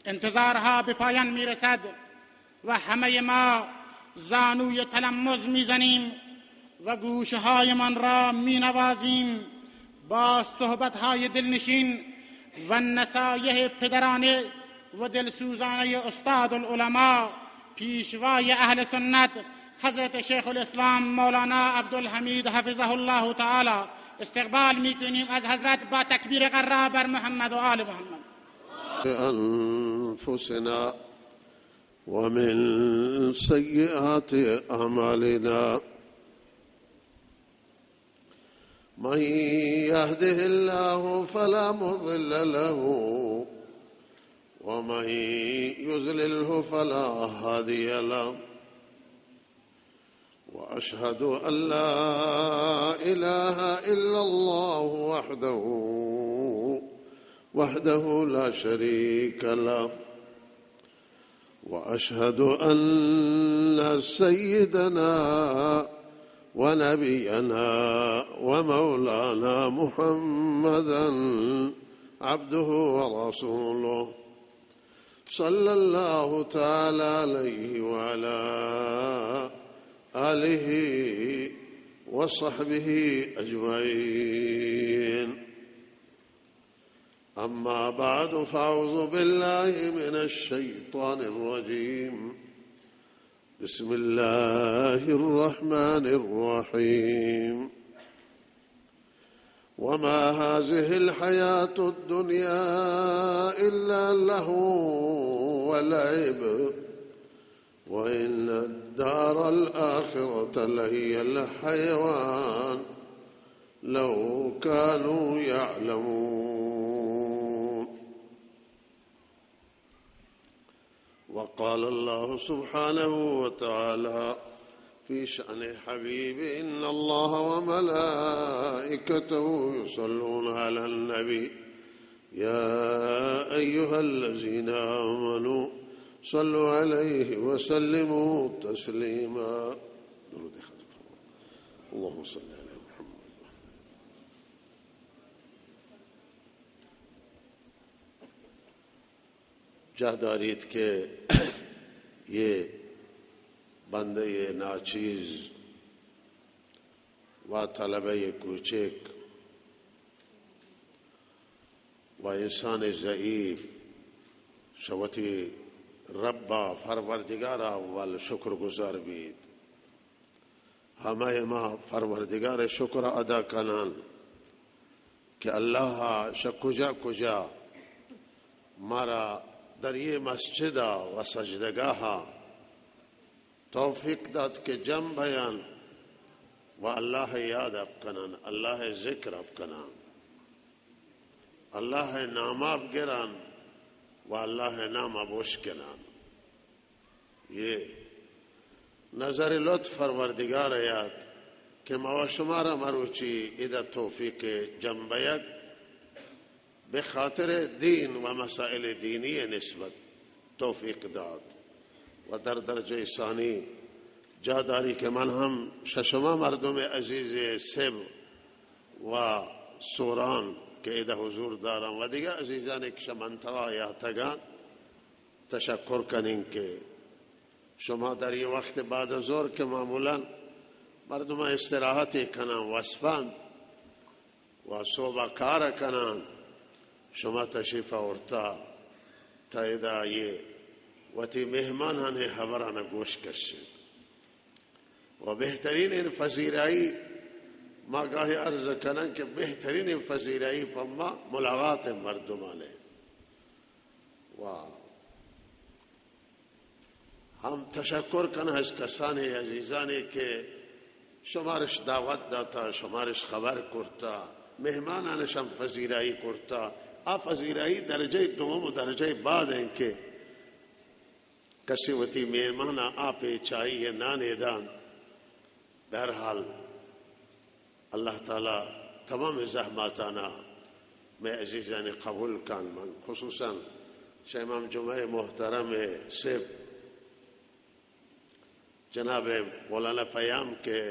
انتظارها به پایان می‌رسد و همهٔ ما زانوی تلمذ می‌زنیم و گوش‌هایمان را می‌نوازیم. با صحبت‌های دلنشین و نصایح پدرانه و دلسوزانهٔ استاد العلماء، پیشوای اهل سنت، حضرت شیخ الاسلام مولانا عبدالحمید حفظه الله تعالی استقبال می‌کنیم از حضرت با تکبیر غرا بر محمد و آل محمد. أنفسنا ومن سيئات أعمالنا. من يهده الله فلا مضل له، ومن يضلله فلا هادي له. وأشهد أن لا إله إلا الله وحده، وحده لا شريك له. وأشهد أن سيدنا ونبينا ومولانا محمدا عبده ورسوله، صلى الله تعالى عليه وعلى آله وصحبه أجمعين. أما بعد، فأعوذ بالله من الشيطان الرجيم. بسم الله الرحمن الرحيم. وما هذه الحياة الدنيا إلا لهو ولعب، وإن الدار الآخرة لهي الحيوان، لو كانوا يعلمون. وقال الله سبحانه وتعالى في شأن حبيبه: إن الله وملائكته يصلون على النبي، يا أيها الذين آمنوا صلوا عليه وسلموا تسليما. درود ختم. اللهم صل على محمد. جاہ داریت کہ یہ بندہ ناچیز و طلبہ کوچک و انسان ضعیف شہ وتی رب ءَ، پروردگار ءَ اول شکر گزار بیت۔ ہمے ما پروردگار ءِ شکر ادا کنان کہ اللہ ءَ شہ کجا کجا مارا در یہ مسجد ءَ و سجدگاہ ءَ توفیق دات کہ جم بیان و اللہ ءِ یاد ءَ بکنان، اللہ ءِ ذکر ءَ بکنان، اللہ ءِ نام ءَ بگران و اللہ ءِ نام ءَ بوشکنان۔ یہ نظر لطف پروردگار ءَ یات کہ ما و شمارا مروچی ادا توفیق جم بیگ بہ خاطر دین و مسائل دینی نسبت توفیق دات و در درجہ ثانی جا داری کہ من ہم شہ شما مردم عزیز سب و سوران کہ ادا حضور داران و دیگہ عزیزانی کہ شہ منطقہ یاتگان تشکر کنین کہ شما در یہ وقت بعد از ظہر کہ معمولاً مردم استراحت کنن، وسپن و صبح کار کنن، شما تشریف آورتا تا ادا یہ وتی مہمانانی حبران گوش کشید۔ و بہترین این پذیرائی، ما گاہی عرض کنن کہ بہترین این پذیرائی پہ ما ملاقات مردمانے۔ و ہم تشکر کناں از کسانیں عزیزانے کہ شمارش دعوت داتا، شمارش خبر کرتا، مہمانانش ہم پذیرائی کرتا۔ آ پذیرائی درجہ دوم و درجہ بعد ہیں کہ کسی وتی مہمانا آپے چائی نانے دان۔ بہرحال، اللہ تعالی تمام زحماتانا مئے عزیزانی قبول کن۔ من خصوصاً شہ امام جمعہ محترم سیب جناب مولانا پیام کہ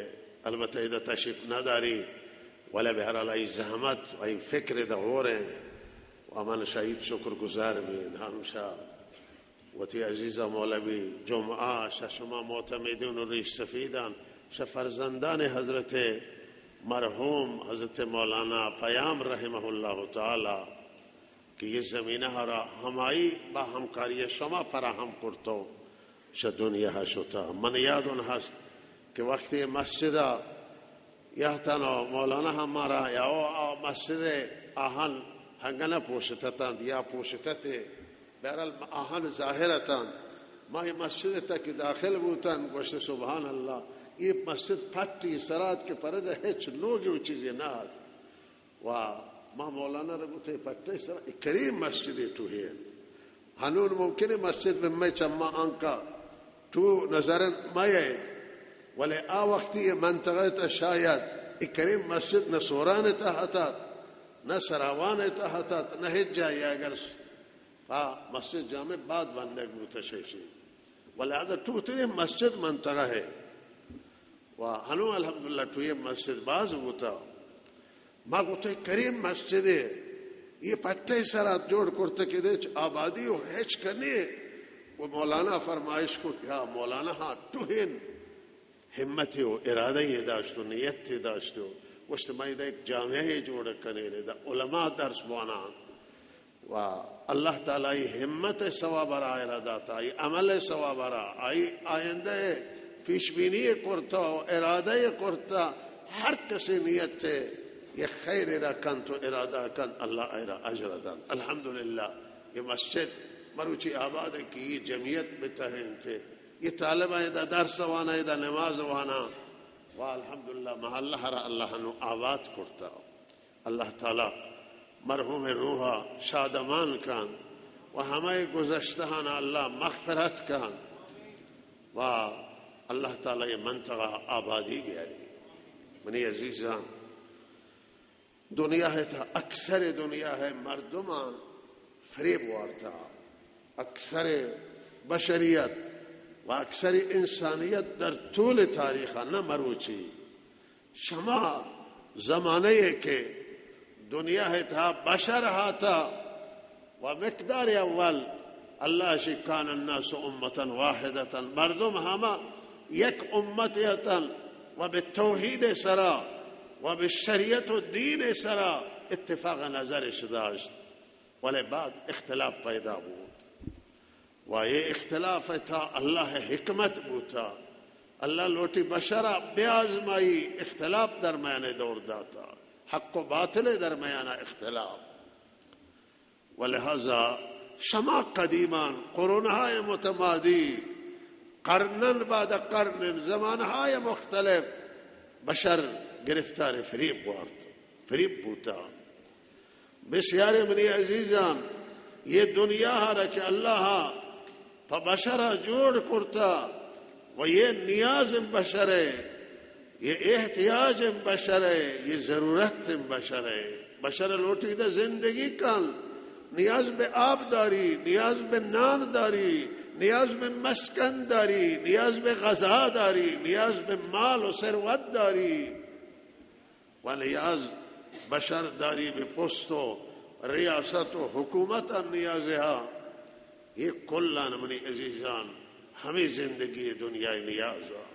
البتہ ادا تشریف نداری، ولے بہرحال آئی زحمت و آئی فکر ادا ہور ہیں و من شہ آئی شکر گزار بین۔ ہم شہ وتی عزیزاں مولوی جمعہ، شہ شما معتمدین و ریش سفیدان، شہ فرزندان حضرت مرحوم حضرت مولانا پیام رحمہ اللہ تعالی کہ یہ زمینہ را ہمائی با ہمکاری شما فراہم کرتو شہ دنیا شتا۔ من یادون ہست کہ وقتی مسجد یہتن و مولانا ہم مارا یا او آ مسجد آہن ہنگنہ پوشتتنت یا پوشتتے، بہرحال آہن ظاہر اتنت۔ ما یہ مسجد تک داخل بوتن، گوشت سبحان اللہ، یہ مسجد پٹی سرات کہ پرد ہچ لوگی و چیزی نہ ات۔ و ما مولانا را گوتے پٹے سرا اے کریم مسجد ٹوہے انت۔ ہنون ممکن ہے مسجد میں میں چما آنکا ٹو نظر مئے، ولے آ وقتی یہ منطقہ تا شاید اے کریم مسجد نہ سوران تحت ات، نہ سراوان تحت ات، نہ ہچ جائی اگر آ مسجد جامع بعد بندگ بوتا شیشی، ولہذا ٹوترین مسجد منطقہ ہے۔ و ہنو الحمدللہ ٹوئیں مسجد باز بوتا۔ ما گوتے کریم مسجد ہے، یہ پٹے سرا جوڑ کرتے کہ دے چ آبادی و ہچ کنی۔ و مولانا فرمائش کو کہ ہاں مولانا ہاں ٹوہین ہمت و ارادہ یہ داشت و نیت یہ داشت و گوشت ما ادا ایک جامعہ جوڑ کنے، ادا علماء درس بوانا۔ و اللہ تعالی ای ہمت ثواب را آئرا داتا، ای عمل ثواب را، آئی آئندہ پیش بینی کرتا و ارادہ کرتا، ہر کسی نیت یہ خیر را کنت و ارادہ کنت، اللہ آئرا اجر دنت۔ الحمدللہ، یہ مسجد مروچی آباد ہے کہ یہ جمعیت بتہینتے، یہ طالبان ادا درس وانا، ادا نماز وانا، و الحمدللہ محلہ را اللہ نو آباد کرتا۔ اللہ تعالی مرحوم روحا شادمان کن و ہمے گزشتہانا اللہ مغفرت کن و اللہ تعالی یہ منطقہ آبادی بیاری۔ منی عزیزاں، دنیا ہے تا اکثر دنیا ہے مردمان فریب وارتا، اکثر بشریت و اکثر انسانیت در طول تاریخ نہ مروچی شما زمانہ ای کہ دنیا ء تہا بشر ہاتا و مقدار اول اللہ شی کان الناس امتا واحدتا، مردم ہما یک امت اتن و بہ توحید سرا و بہ شریعت و دین سرا اتفاق نظرش داشت، ولے بعد اختلاف پیدا بود۔ و یہ اختلاف تہا اللہ حکمت بوتا۔ اللہ لوٹی بشرا بیازمائی، اختلاف درمیان دور داتا، حق و باطل درمیان اختلاف۔ و لہذا شما قدیمان، قرون‌ہای متمادی، قرنن بعد قرنن، زمانہای مختلف، بشر گرفتار فریب وارت، فریب بوتا۔ بسیار منی عزیزان، یہ دنیا ہا را کہ اللہ پہ بشر جوڑ کرتا و یہ نیاز بشر ہے، یہ احتیاج بشر ہے، یہ ضرورت بشر ہے۔ بشر لوٹی دا زندگی کن، نیاز بہ آب داری، نیاز بہ نان داری، نیاز بہ مسکن داری، نیاز بہ غذا داری، نیاز بہ مال و ثروت داری۔ و نیاز بشر داری بہ پست و ریاست و حکومت نیاز ہا۔ یہ کلان منی عزیزان ہمیں زندگی دنیا نیاز ہا۔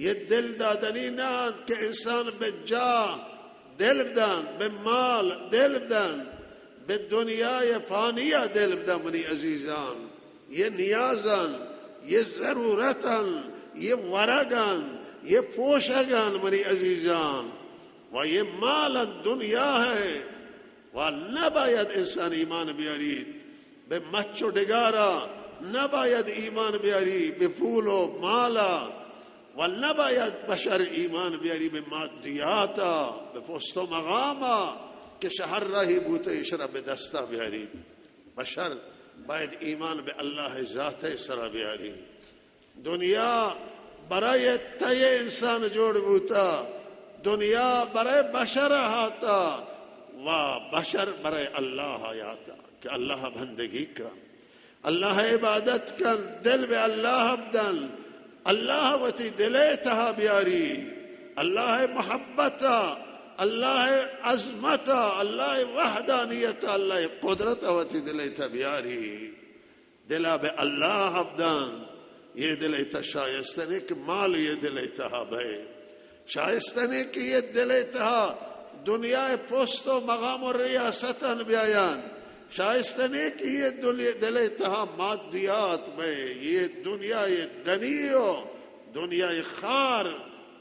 یہ دل دادنی نہ انت کہ انسان بہ جاہ دل بدن، بہ مال دل بدن، بہ دنیا فانی دل بدن منی عزیزان۔ یہ نیازن، یہ ضرورتن، یہ ورگن، یہ پوشگن منی عزیزان۔ و یہ مالن دنیا ہے و نباید انسان ایمان بیاریت بہ مچ و ڈگارا، نباید ایمان بیاری بہ پول و مالا، و نباید بشر ایمان بیاری بہ مادیاتا، بہ پست و مقاما کہ شہر راہی بوتے اشرا بہ دستا بیاریت۔ بشر باید ایمان بہ اللہ ذات سرا بیاری۔ دنیا برای تئی انسان جوڑ بوتا، دنیا برای بشر ہاتا و بشر برای اللہ ہاتا کہ اللہ بندگی کن، اللہ عبادت کن، دل بہ اللہ بدن، اللہ وتی دل تہا بیاری، اللہ محبت، اللہ عظمت، اللہ وحدانیت، اللہ قدرت وتی دل تہا بیاری۔ دلا بہ اللہ بدان۔ یہ دل ءِ تہا شایستہ نہ کہ مال یہ دل ءِ تہا بئے۔ شایستہ نہ کہ یہ دل ءِ تہا دنیا ءِ پست و مقام و ریاستان بیایان۔ شایستہ نہ کہ یہ دنیا، دل ءِ تہا مادیات بئے۔ یہ دنیا ءِ دنی و دنیا ءِ خوار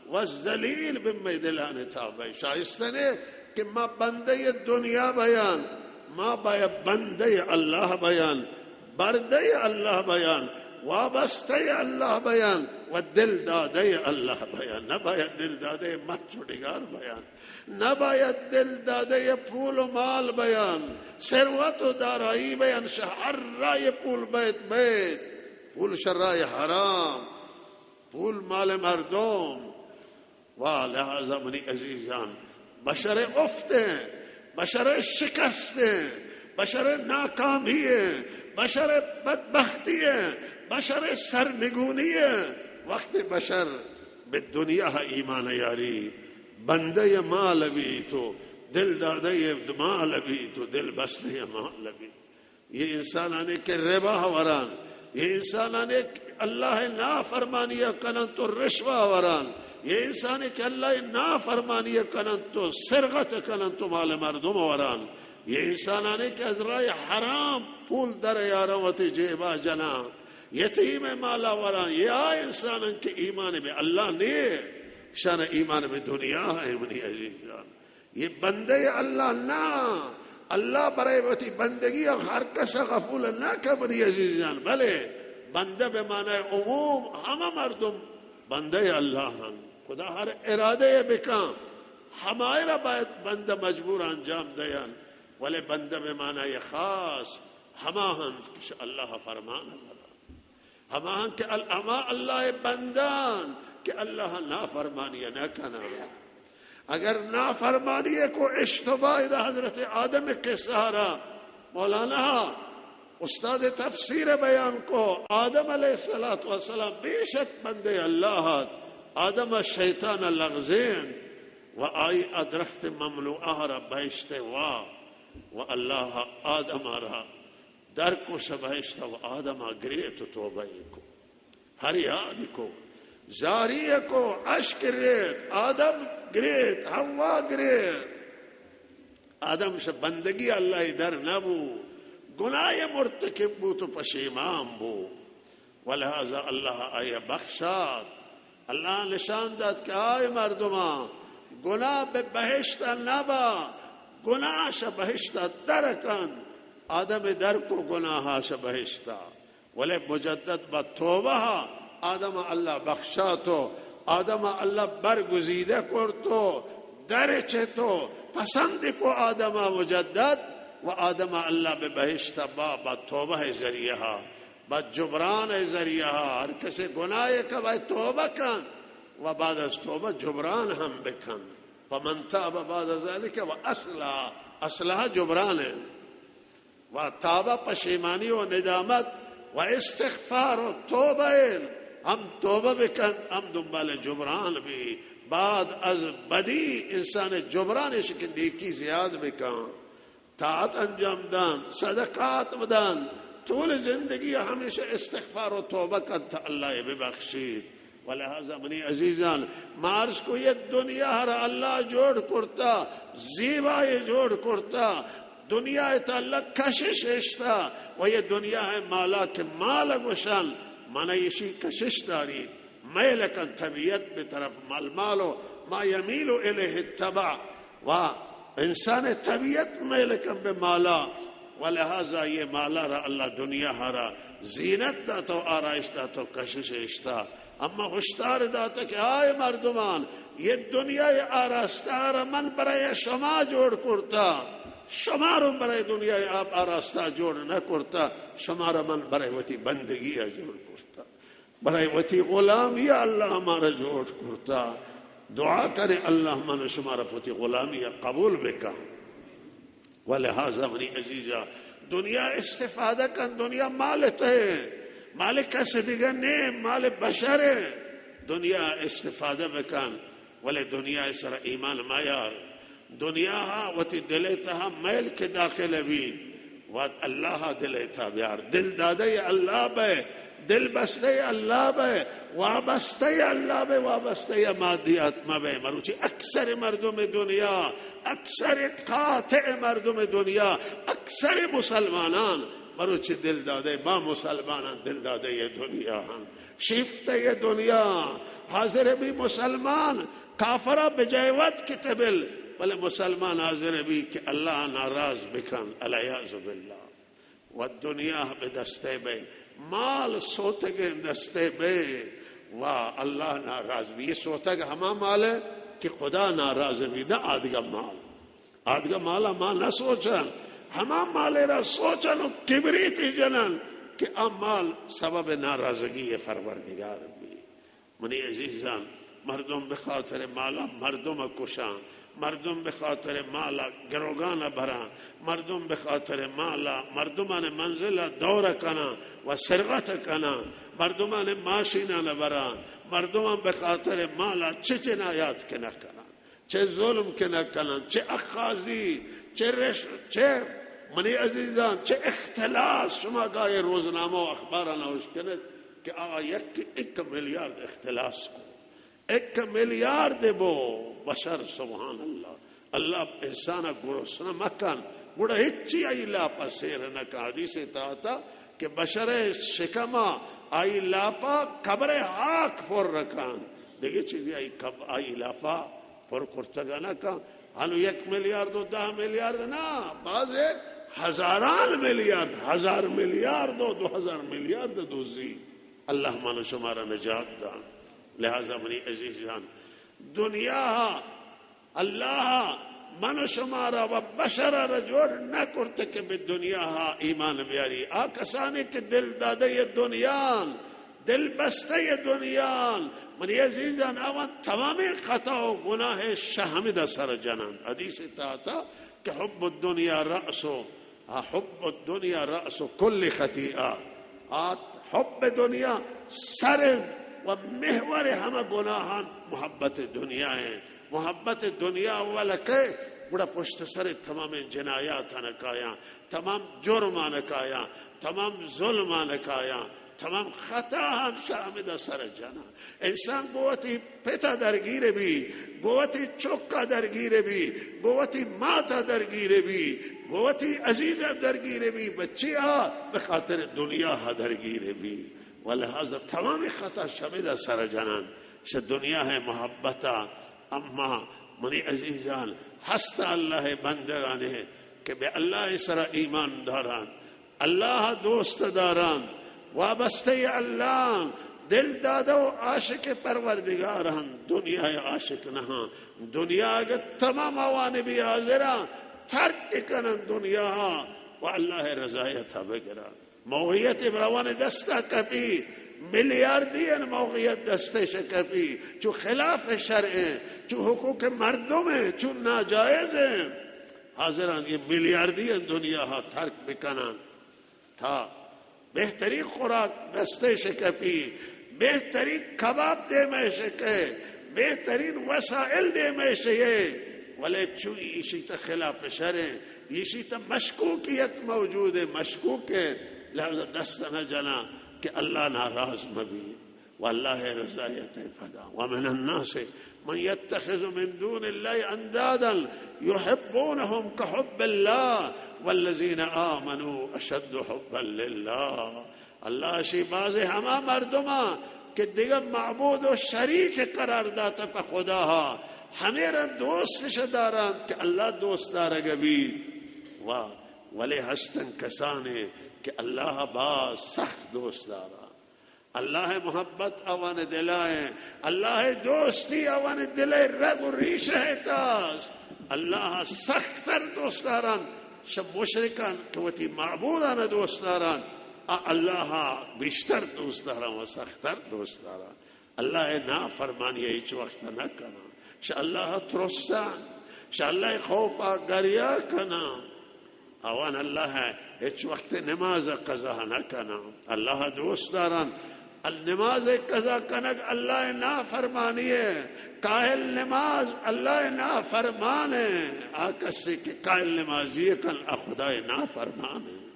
و ذلیل بہ مئے دلانی تہا بئے۔ شایستہ نہ کہ ما بندہ ءِ دنیا بیان، ما باید بندہ ءِ اللہ بیان، بردہ ءِ اللہ بیان، وابستہ ءِ اللہ بیان و دل دادہ ءِ اللہ بیان۔ نہ باید دل دادہ ءِ مچ و ڈگار بیان، نہ باید دل دادہ ءِ پول و مال بیان، ثروت و دارایی بیان، شہ ہر راہ ءَ پول بیت بیت، پول شہ راہ ءَ حرام، پول مال مردم۔ و لہذا منی عزیزان، بشر ءِ افت ایں، بشر ءِ شکست ایں، بشر ءِ ناکامی ایں، بشر ءِ بدبختی ایں، بشر ءِ سرنگونی ایں۔ وقت بشر بہ دنیا ایمان یاری، بندہ ءِ مال بیت و دل دادہ ءِ مال بیت و دل بستہ ءِ مال بیت۔ یہ انسانانی کہ ربا وران، یہ انسانانی کہ اللہ ءِ نافرمانی کنن تو رشوہ وران، یہ انسانی کہ اللہ ءِ نافرمانی کنن تو سرقت کنن تو مال مردم وران، یہ انسانانی کہ از راہ حرام پول در یارن وتی جیبا جنان، یتیم ءِ مالا وران، یہ آ انسانن کہ ایمان بہ اللہ نہ ایں، شان ایمان بہ دنیا ایں منی عزیزان۔ یہ بندہ اللہ نہ، اللہ برای وتی بندگی ہر کس غفول نہ کہ منی عزیزان، بلے بندہ بہ معنی عموم ہمہ مردم بندہ اللہ ہن۔ خدا ہر ارادہ بکن، ہمائے را باید بندہ مجبور انجام دیان، ولے بندہ بہ معنی خاص ہما ہن کہ اللہ فرمان برا۔ ہما ہن کہ ال-، ہما اللہ ءِ بندان کہ اللہ ءِ نافرمانی نہ کنن۔ اگر نافرمانی کو اشتباہ دا حضرت آدم ءِ قصہ را مولانا استاد تفسیر بیان کو، آدم علیہ الصلوۃ والسلام بے شک بندے اللہ ات، آدم ءَ شیطان لغزین و آئی ءَ درخت ممنوعہ را بہشت وا و اللہ آدم را در کو شہ بہشت و آدم ءَ گریت و توبہ کو، فریاد کو، زاری کو، اشک ریت، آدم گریت، حوا گریت۔ آدم شہ بندگی اللہ ءَ در نبو، گناہ مرتکب بو تو پشیمان بو۔ ولہذا اللہ آئی ءَ بخشات۔ اللہ نشان دات کہ آئی مردمان گناہ بہ بہشت نبا، گناہ شہ بہشت در کن۔ آدم در کو گناہ شہ بہشت، ولے مجدد با توبہ آدم اللہ بخشاتو، آدم اللہ برگزیدہ کرتو، در چتو، پسند کو آدم مجدد و آدم اللہ بہ بہشت با، با توبہ ذریعہ با جبران ءِ ذریعہ، ہر کسے گناہ ءَ کہ باید توبہ کن و بعد از توبہ جبران ہم بکن۔ فمن تاب بعد ذلك و اصلح، اصلح جبران ءِ، و تاب پشیمانی و ندامت و استغفار و توبہ ءِ، ہم توبہ بکن، ہم دنبال جبران بی۔ بعد از بدی انسان جبران اش کہ نیکی زیاد بکن۔ طاعت انجام دان، صدقات بدان، طول زندگی ہمیشہ استغفار و توبہ کن تا اللہ ءَ ببخشیت۔ ولہذا منی عزیزان، ما عرض کو یہ دنیا را اللہ جوڑ کرتا، زیبائی جوڑ کرتا، دنیا ءِ تہا اللہ کشش اشتا و یہ دنیا ءِ مالا کہ مال گوشن، من ایشی کشش داریت۔ میل کن طبیعت بہ طرف المال و ما یمیل الیہ الطبع، و انسان طبیعت میل کن بہ مالا، و لہذا یہ مالا را اللہ دنیا را زینت داتو، آرائش داتو، کشش اشتا۔ اما ہشدار داتا کہ آئے مردمان، یہ دنیا آراستہ را من برای شما جوڑ کرتا، شما رو برای دنیا آب آراستہ جوڑ نہ کرتا، شما را من برای وتی بندگی جوڑ کرتا۔ برای وتی غلامی اللہ مارا جوڑ کرتا۔ دعا کرے اللہ من شما را وتی غلامی قبول بکن۔ ولہذا منی عزیزا، دنیا استفادہ کن، دنیا مال تئے، مال کس دیگہ نے، مال بشر ہے۔ دنیا استفادہ بکن، ولے دنیا سر ایمان میار۔ دنیا ہا وتی دل تہا میل کہ داخل بیت، وت اللہ ءَ دل ءِ تہا بیار، دل دادہ اللہ بئے، دل بستہ اللہ بئے، وابستہ اللہ بئے، وابستہ مادیات مبئے۔ مروچی اکثر مردم دنیا، اکثر قاطع مردم دنیا، اکثر مسلمانان مروچی دل دادہ، ما مسلمانان دل دادہ دنیا ہن، شیفتہ دنیا۔ حاضر بی مسلمان کافرا بجائے وت کہ تبل، بلے مسلمان حاضر بی کہ اللہ ناراض بکن، العیاذ باللہ۔ و دنیا بہ دستے بئے، مال سوتگیں دستے بئے، و اللہ ناراض بی۔ یہ سوتگ ہما مال ہے کہ خدا ناراض بی، نہ آدگہ مال۔ آدگہ مالا ما نہ سوچن، ہما مالے را سوچن و کبریتی جنن کہ آ مال سبب ناراضگی پروردگار بی۔ منی عزیزان، مردم بہ خاطر مالا مردم کشاں، مردم بہ خاطر مالا گروگان براں، مردم بہ خاطر مالا مردمان منزل دور کناں و سرقت کناں، مردمان ماشینان براں، مردمان بہ خاطر مالا چہ جنایات کہ نہ کناں، چہ ظلم کہ نہ کناں، چہ اخاذی، چہ رش، چہ منی عزیزان، چہ اختلاس۔ شما گاہے روزنامہ و اخباران اوشکنت کہ آ یک، یک میلیارد اختلاس کو، یک میلیارد بو بشر، سبحان اللہ۔ اللہ انسان گرسنہ مکن، گڑا ہچی آئی لاپا سیر نہ کن۔ حدیث تہا آتا کہ بشر شکما آئی لاپا قبر ہاک پر رکن، دیگہ چیزی آئی کب-، آئی لاپا پر کرتگ نہ کن۔ ہنو یک میلیارد و دہ میلیارد نہ، باز ہزاران میلیارد، ہزار میلیارد و دو ہزار میلیارد دزی۔ اللہ من و شمارا نجات دان۔ لہذا منی عزیزان، دنیا، اللہ من و شمارا و بشر را جوڑ نہ کرتے کہ بہ دنیا ایمان بیاری۔ آ کسانی کہ دل دادہ دنیا، دل بستہ دنیا، منی عزیزان، آوان تمامیں خطا و گناہ شہ ہمدا سر جنان۔ حدیث تہا آتا کہ حب الدنیا رأس، آ، حب الدنیا رأس کل خطیئہ۔ آ حب دنیا سر و محور ہمہ گناہان محبت دنیا ہیں۔ محبت دنیا اول کئے، گڑا پشت سر تمامیں جنایاتان کایاں، تمام جرمان کایاں، تمام ظلمان کایاں، تمام خطاہان شہ ہمدا سر جناں۔ انسان گوں وتی پتا درگیر بی، گوں وتی چکا درگیر بی، گوں وتی ماتا درگیر بی، گوں وتی عزیزا درگیر بی، بچیا بہ خاطر دنیا درگیر بی۔ ولہذا تمام خطا شہ ہمدا سر جنان، شہ دنیا محبتا۔ اما منی عزیزان، ہست اللہ بندگانے کہ بہ اللہ سرا ایمان داران، اللہ دوست داران، وابستہ اللہ، دل دادہ و عاشق پروردگار ہن، دنیا عاشق نہ ہن۔ دنیا اگر تمام آوان بی حاضران، ترک کنن دنیا و اللہ رضایت بگران۔ موقعیت بروان دستا کپی، میلیاردی ان موقعیت دستش کپی، چو خلاف شرع ہیں، چو حقوق مردم ہیں، چو ناجائز ہیں۔ حاضران یہ میلیاردی ان دنیا ہا ترک بکنن۔ تا بہترین خوراک دستش کپی، بہترین کباب دیمش کئے، بہترین وسائل دیمش یے، ولے چون ایشی تا خلاف شرع ہیں، ایشی تا مشکوکیت موجود ہے، مشکوک ہے، لہذا دست نہ جنا کہ اللہ ناراض مبی۔ و اللہ رضایت پدا۔ ومن الناس من يتخذ من دون الله أندادا يحبونهم كحب الله والذين آمنوا أشد حبا لله۔ اللہ شی باز ہما مردماں کہ دیگہ معبود و شریک قرار داتا پہ خدا ہا، ہمیں را دوست شداران کہ اللہ دوست دارگ بی۔ و ولے ہستن کسانے کہ اللہ باز سخت دوست داران۔ اللہ محبت آوان دلا ہیں، اللہ دوستی آوان دل رگ و ریشہ تاست۔ اللہ سختر دوست داران شہ مشرکان کہ وتی معبودان دوست داران، آ اللہ بیشتر دوست داران و سختر دوست داران۔ اللہ نافرمانی ہچ وقت نہ کنان، شہ اللہ ترسان، شہ اللہ خوفا گریا کنان۔ آوان اللہ ہچ وقت نماز قضا نہ کنان۔ اللہ دوست داران، نماز قضا کنگ اللہ نافرمانی ہے۔ کاہل نماز اللہ نافرمان ہے۔ آ کسی کہ کاہل نمازی کن، آ خدای نافرمان ہے۔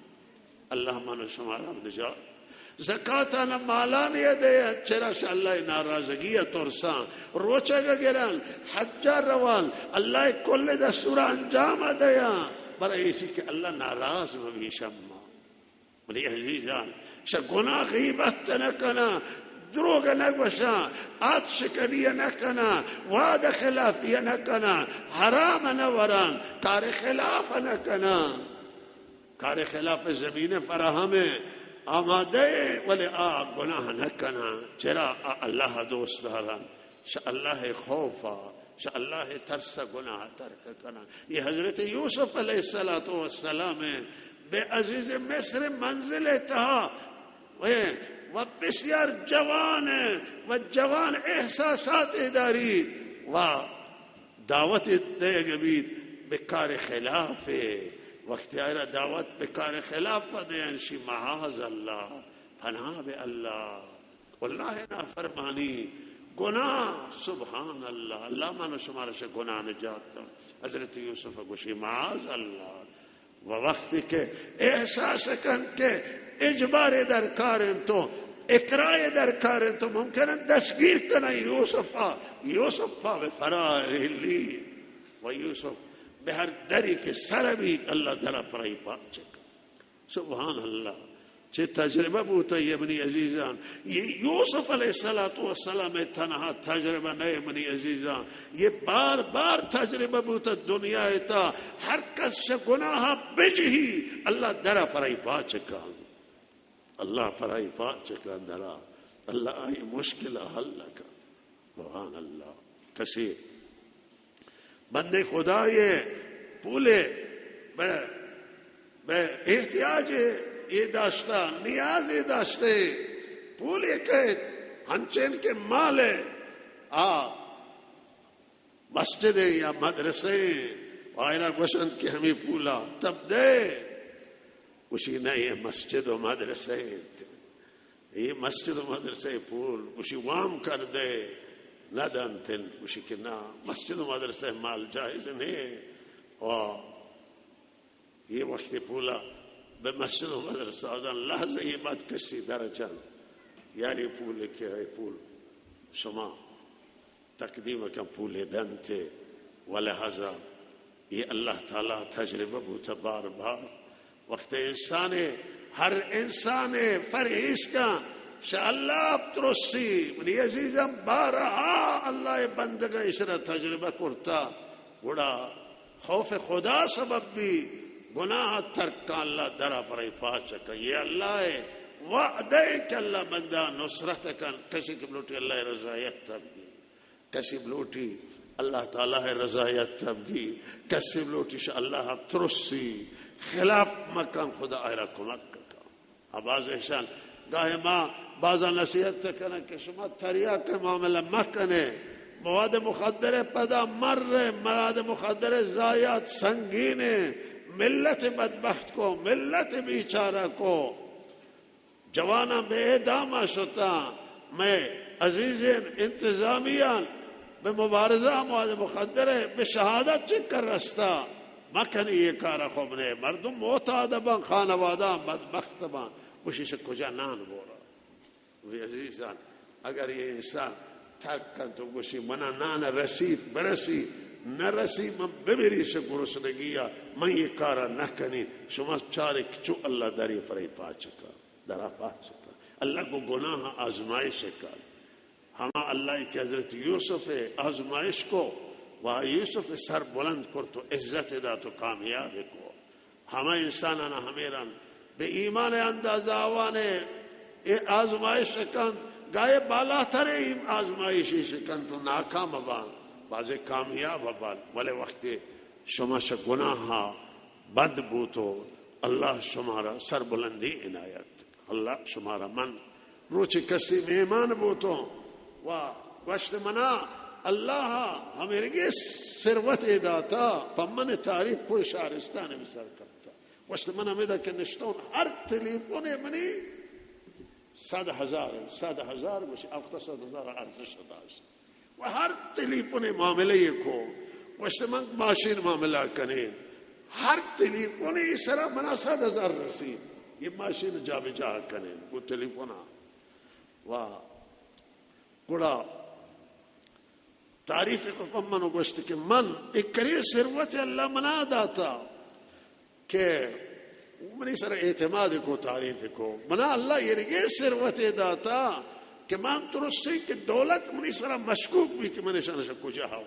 اللہ من و شمارا نجات۔ زکاتانا مالانی دے، چرا؟ شہ اللہ ناراضگی ترسان۔ روچگ گران، حجا روان، اللہ کل دستور انجام دیان، برای ایشی کہ اللہ ناراض مبی شما۔ منی عزیزان، شہ گناہ غیبت نہ کناں، دروگ نہ گوشاں، عہد شکنی نہ کناں، وعدہ خلافی نہ کناں، حرام نہ وراں، کار خلاف نہ کناں۔ کار خلاف زمین فراہم ہے، آمادہ ہے، ولی آ گناہ نہ کناں۔ چرا؟ آ اللہ دوست داراں۔ شہ اللہ خوفا، شہ اللہ ترسا گناہ ترک کناں۔ یہ حضرت یوسف علیہ الصلوۃ والسلام ہیں، بہ عزیز مصر منزل تہا و بسیار جوان ہیں و جوان احساسات داری و دعوت دیگ بیت بہ کار خلاف۔ وقتی آئرا دعوت بہ کار خلاف دیان، شی معاذ اللہ، پناہ بہ اللہ۔ اللہ نافرمانی، گناہ، سبحان اللہ، اللہ من و شمارا شہ گناہ نجات دنت۔ حضرت یوسف گوشی، معاذ اللہ۔ و وقتی کہ احساس کن کہ اجبار درکار انت و اکراه درکار انت، تو ممکن انت دستگیر کنن یوسفا، یوسف بہ فرار لی۔ و یوسف بہ ہر دری کہ سر بیت، اللہ درا پرائی پاچ کن۔ سبحان اللہ، چہ تجربہ بوتا یہ منی عزیزان۔ یہ یوسف علیہ الصلوۃ والسلام تنہا تجربہ نہ منی عزیزان، یہ بار بار تجربہ بوتا دنیا تا۔ ہر کس شہ گناہ بجہی، اللہ درا پرائی پاچ کن، اللہ پرائی پاچ کن درا، اللہ آئی مشکل حل کن۔ سبحان اللہ۔ کسی بندے خدائے پولے بہ، بہ احتیاج یہ داشتا، نیاز یہ داشتے، پولے کہت، ہنچین کہ مال ہے، آ مسجد یا مدرسہ، آئرا گوشنت کہ ہمیں پولا تب دے، گوشی نہ، یہ مسجد و مدرسہ انت۔ یہ مسجد و مدرسہ پول، گوشی وام کر دے، نہ دنتن۔ گوشی کہ نہ، مسجد و مدرسہ مال جائز نہیں۔ و یہ وقت پولا بہ مسجد و مدرسہ دن، لحظہ یہ بات کسی درجن، یاری پول کہ ہے پول شما تقدیم کن پول دنت۔ و لہذا یہ اللہ تعالی تجربہ بوتا بار بار۔ وقت انسان، ہر انسان پرہیز کن، شہ اللہ ترسی۔ منی عزیزم، بارہا اللہ بندگاں اشرا تجربہ کرتا، گڑا خوف خدا سبب بی، گناہ ترک کن، اللہ درا پرائی پاچ کن۔ یہ اللہ وعدہ کہ اللہ بندہ نصرت کن، کسی کہ بلوٹی اللہ رضایت تب بی۔ کسی بلوٹی اللہ تعالی رضایت تب بی، کسی بلوٹی شہ اللہ ترسی، خلاف مکن، خدا آئرا کمک کن۔ آ باز احسان، گاہے ما بازا نصیحت کنن کہ شما تریاک معاملہ مکنے، مواد مخدر پدا مر، مواد مخدر ضایعات سنگینے، ملت بدبخت کو، ملت بیچارہ کو۔ جواناں بہ اعدام شتاں، مئے عزیزین انتظامیان بہ مبارزہ مواد مخدر بہ شہادت چکر رستا۔ مکنی یہ کارا، خوب نے، مردم معتاد بان، خانوادہ بدبخت بان، گوشی شہ کجا نان بورا۔ وی عزیزان، اگر یہ انسان ترک کن تو گوشی منا نان رسیت، برسی، نہ رسی من بمری شہ گرسنگیا، من یہ کارا نکنی۔ شما چارے کہ چو اللہ دری پرائی پاچ کن۔ درا پاچ کن۔ اللہ گو گناہ آزمائش کن۔ ہما اللہ کہ حضرت یوسف آزمائش کو و یوسف سر بلند کرت و عزت دات و کامیاب کو۔ ہما انسانانا ہمے رند بہ ایمان اندازہ آوانے اے آزمائش کن، گاہے بالاتریں آزمائشی شکن تو ناکام بان، بازے کامیاب بان، ولے وقتی شما شہ گناہ بند بوتو، اللہ شمارا سربلندی عنایت۔ اللہ شمارا من روچے کسی مہمان بوتوں و گوشت منا اللہ ہمیرگے ثروت داتا، پہ من تعریف کوئی شہرستان بسر کرتا۔ گوشت من ہمیدا کہ نشتون ہر تلیفون منی صد ہزار، صد ہزار، گوشی ہفت صد ہزار ارزش داشت۔ و ہر تلیفون معاملہ یہ کو، گوشت من ماشین معاملہ کنین، ہر تلیفون سرا منا صد ہزار رسی۔ یہ ماشین جا بجا کنیں، گو ٹیلیفون آ۔ و گڑا تعریف کو پمن گوشت کہ من ایک کرے ثروت اللہ منا داتا کہ منی سر اعتماد کو، تعریف کو، منا اللہ یہ رگے ثروت داتا کہ من ترسیں کہ دولت منی سر مشکوک بھی کہ من شان شکو جہاو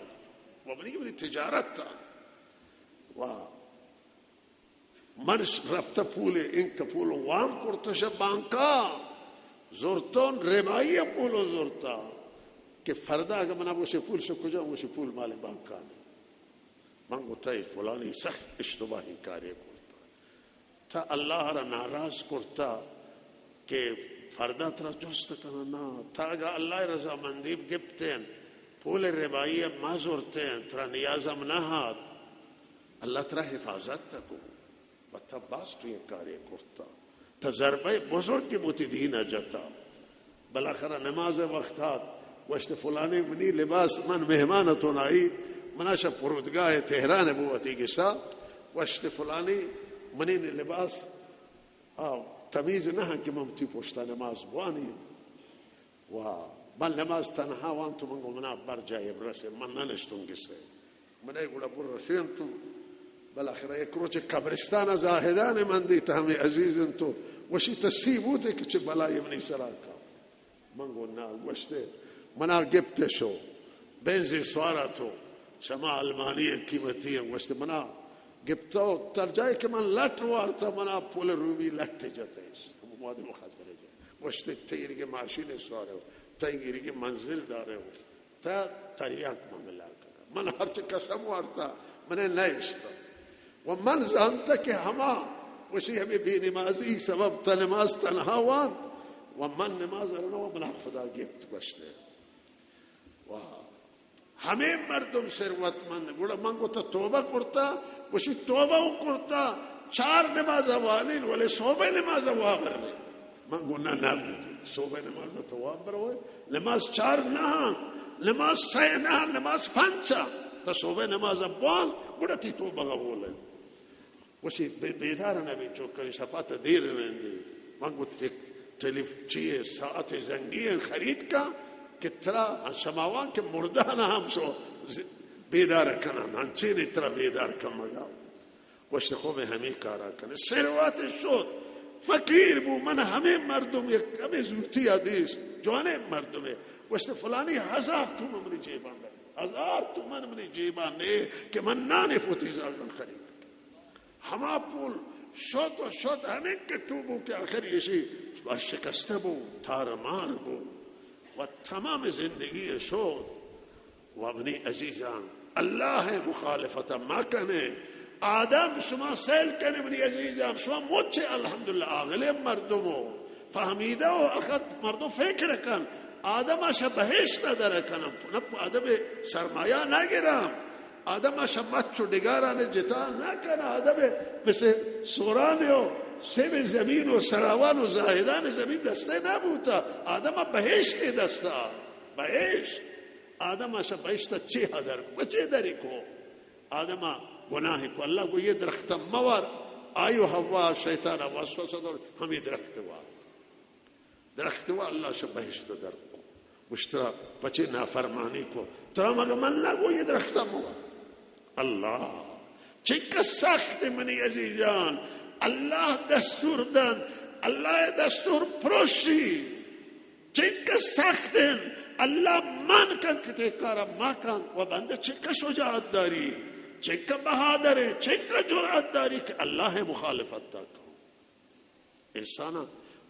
و منی، منی تجارت تا۔ و من رپتہ پول، انکہ پول وام کرتہ شہ بانکا، زرتون ربائی پول زرتہ کہ فردا اگہ منا گوشے پول شہ کجا، گوشے پول مال بانکا نے۔ من گو تئی فلانی سخت اشتباہی کارے کرتہ، تا اللہ را ناراض کرتہ کہ فردا ترا جست کناں۔ نا، تا اگہ اللہ رضامندی گپتین، پول ربائی ما زرتین، ترا نیازم نہ ہات، اللہ ترا حفاظت تکو۔ و تا باز تو یہ کارے کرتا، تا ضربہ بزرگ بوتی دین جتا۔ بالاخرہ نماز وقت آت، گوشت فلانی منی لباس، من مہمان تو نائی، منا شہ فرودگاہ تہران بو وتی گسا، گوشت فلانی منی لباس آ تمیز نہ کہ من تی پشتا نماز بوانی۔ و من نماز تنہا وانت و من گو منا بر جائے برسے، من ننشتوں گسے۔ من اے گڑا بر رسینتوں۔ بالاخرہ یک روچے قبرستان زاہدان من دیت، ہمیں عزیز انت و وشی تسی بوتے کہ چہ بلائے منی سرا کا۔ من گو نا، گوشتے منا گپتے شو، بینزی سوارا تو، شما المانی قیمتی ہیں، گوشتے منا گپتو، تر جائے کہ من لٹ وارتا، منا پول رومی لٹ جتے، مواد مخدر جتے۔ گوشتے تئی ایرگے ماشین سوارے ہو، تئی ایرگے منزل دارے ہو، تا تریاک معاملہ کنا۔ من ہرچ قسم وارتا، منے نہ اشتا۔ و من زانتا کہ ہما وشی ہمیں بے نمازی سبب تا نماز تنہا وانت، و من نماز رنو و منا خدا گپت گوشتے۔ و ہمے مردم ثروت مند، گڑا من گوتا توبہ کرتا، گوشی توبہ و کرتا، چار نماز وانین، ولے صبح نماز وابر نے۔ من گو نہ، نہ بوتی، صبح نماز تو وابر ہوئے، نماز چار نہ، نماز سہ نہ، نماز پنچ، تا صبح نماز بوان، گڑا تی توبہ قبول ہے۔ گوشی، بے-، بیدار نہ بی، چو کری شپا تا دیر نندی۔ من گوت، یک ٹیلیف-، چیئے، ساعت زنگی خرید کا کہ ترا شماوان کہ مردان ہم شو ز-، بیدار کنن، انچین ترا بیدار کن مگا۔ گوشت، خوب ہمیں کارا کنے۔ ثروت شد، فقیر بو، من ہمیں مردم یک ہمیں زورتی حدیث، جوانے مردمے۔ گوشت، فلانی ہزار تومن منی جیبان دے، ہزار تومن منی جیبان نے کہ من نانے پوتی زاگن خرید۔ ہما پول شت و شت، ہمیں کٹو بو کہ آخر ایشی شکستہ بو، تار مار بو و تمام زندگی شت۔ و منی عزیزان، اللہ مخالفت ما کنے۔ آدم شما سیل کنے منی عزیزان، شما مچ الحمدللہ عاقل مردم ہو، فہمیدہ ہو، اخت مردم فکر کن۔ آدم شہ بہشت در کن، نہ آدم سرمایہ نہ گرم۔ آدم ء شہ مچ و ڈگاران جتا نہ کن، آدم ء مثل سوران و سیب زمین و سراوان و زاہدان زمین دستے نہ بوتا، آدم ء بہشت دستا، بہشت۔ آدم ء شہ بہشت چے ہدر، بچے دری کو؟ آدم ء گناہ کو، اللہ کو یہ درخت موار، آئی و حوا شیطان ء وسوسہ دور، ہمیں درخت وار۔ درخت وا اللہ شہ بہشت در کو، گوشت ترا پچے نافرمانی کو، ترا مگہ من نہ گو یہ درخت موا۔ اللہ چنکہ سخت منی عزیزان، اللہ دستور دن، اللہ دستور پروشی، چنکہ سخت، اللہ من کن کہ تے کارا ما کن، و بندہ چنکہ شجاعت داری، چنکہ بہادر، چنکہ جرأت داری کہ اللہ مخالفت تا کن۔ انسان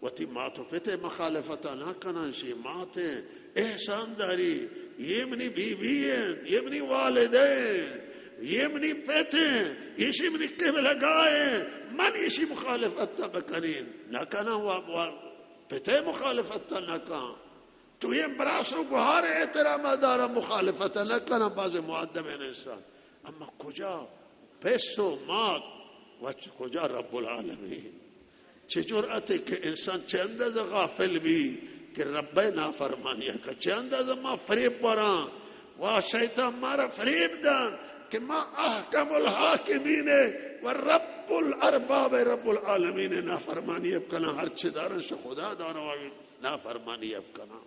وتی مات و پت ء مخالفت ء نہ کناں، شی مات ء احسان داری، یہ منی بی بی انت، یہ منی والدہ انت، یہ منی پت انت، ایشی منی قبلہ گاہ انت، من ایشی مخالفت ء بکنین نہ کناں، و، و پت ء مخالفت ء نہ کن۔ تو یہ براس و گہار احترام دارا، مخالفت نہ کناں، باز مؤدب انسان۔ اما کجا پس و مات و چہ کجا رب العالمین؟ چہ جرأتے کہ انسان چہ اندازہ غافل بی کہ رب ء نافرمانی کا، چہ اندازہ ما فریب وراں و شیطان مارا فریب دان کہ ما احکم الحاکمین و رب کل ارباب رب العالمین نافرمانی اب کناں، ہر چی دارن شہ خدا دارن، آئی نافرمانی اب کناں۔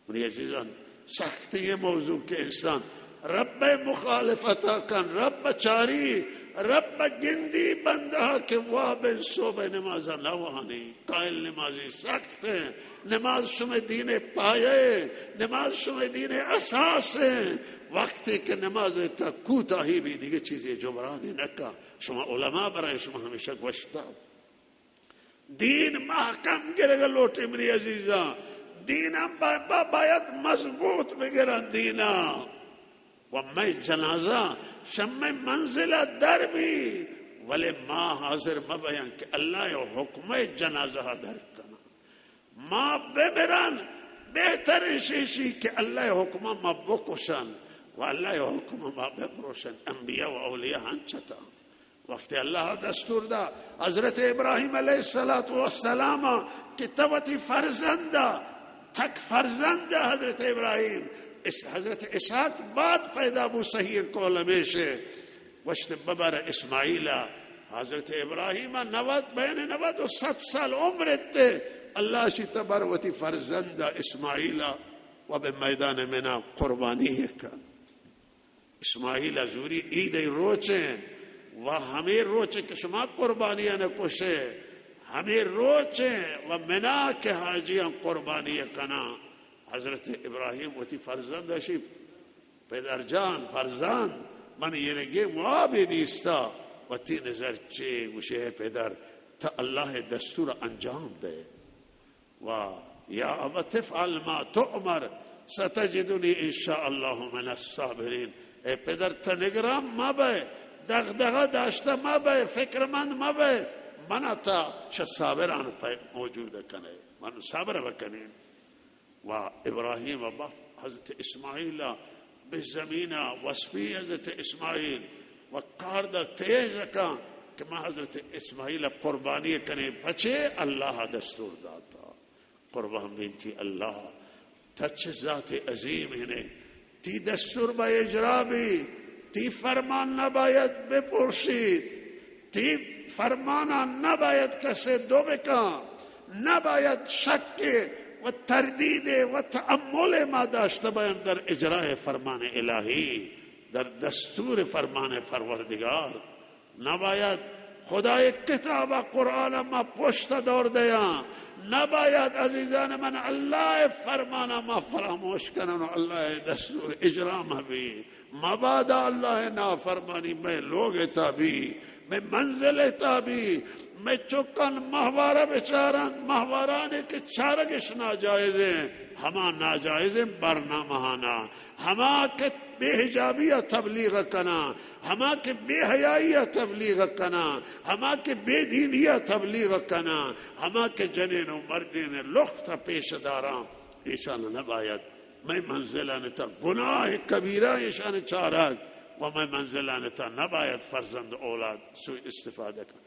منی عزیزان، سختی یہ موضوع کہ انسان رب مخالفت کن، رب چاری، رب گندی بندہ کہ واب صبح نماز نہ وانی۔ قائل نمازی سخت ہیں، نماز شمئے دین پایہ ہیں، نماز شمئے دین اساس ہیں۔ وقتی کہ نماز تا کوتاہی بھی، دیگہ چیزی جبرانی نکا۔ شما علماء برای شما ہمیشہ گوشتا۔ دین محکم گرگ لوٹی منی عزیزاں، دین ہم با-، با-، باید مضبوط بگرن دینا۔ و مئے جنازہ شمئے منزل در بی، ولے ما حاضر مبیاں کہ اللہ حکمئے جنازہ در کناں۔ ما بمرن، بہترین شیشی کہ اللہ حکمہ ما بکشن و اللہ حکمہ ما بپروشن۔ انبیاء و اولیاء ہنچتاں۔ وقتی اللہ دستور دا حضرت ابراہیم علیہ الصلوۃ والسلام کہ تو وتی فرزند، تک فرزند حضرت ابراہیم، اس حضرت اسحاق بعد پیدا بو، صحیح قول ہمیشہ، گوشت ببر اسماعیل۔ حضرت ابراہیم نود، بین نود و صد سال عمر ات، اللہ شی تبر وتی فرزند اسماعیل و بہ میدان منا قربانی کن۔ اسماعیل زوری عید روچیں و ہمے روچیں کہ شما قربانیاں کشے، ہمے روچیں و منا کہ حاجیاں قربانی کناں۔ حضرت ابراہیم وتی فرزند شی، پدر جان، فرزند، من یہ رگے موابی دیستا، وتی نظر چے گوشے، اے پدر، تا اللہ دستور انجام دے۔ و یا ابت افعل ما تؤمر ستجدنی ان شاء اللہ من الصابرین۔ اے پدر، تو نگران مبئے، دغدغہ داشتہ مبئے، فکرمند مبئے، منا تا چہ صابران پہ موجود کنے، من صبر بکنین۔ و ابراہیم بف حضرت اسماعیل بہ زمین وسپی حضرت اسماعیل و کارد تیز کن کہ ما حضرت اسماعیل قربانی کنیں، پچے اللہ دستور داتا۔ قربان بین تی اللہ، تا چہ ذات عظیم ہنے، تی دستور با اجرا بی، تی فرمان نباید بپرشیت، تی فرمانا نباید کسے دو بکن، نباید شک و تردید و تأمل ما داشتہ بیان در اجرای فرمان الہی، در دستور فرمان پروردگار۔ نباید خدای کتاب قرآن ما پشت دور دیاں۔ نباید عزیزان من اللہ فرمانا ما فراموش کنن و اللہ دستور اجرا مبی۔ مبادا اللہ نافرمانی مئے لوگ تا بی، مئے منزل تا بی، مئے چکان ماہوارہ بچارن، ماہوارانی کہ چارگش ناجائزیں، ہما ناجائزیں برنامہانا، ہما کہ بے حجابی ء تبلیغ کناں، ہما کہ بے حیائی ء تبلیغ کناں، ہما کہ بے دینی ء تبلیغ کناں، ہما کہ جنین و مردین لخت ء پیش داراں، ایشان نباید مئے منزلان تا گناہ کبیرہ ایشان چارگ و مئے منزلان تا نباید فرزند اولاد سوء استفادہ کن۔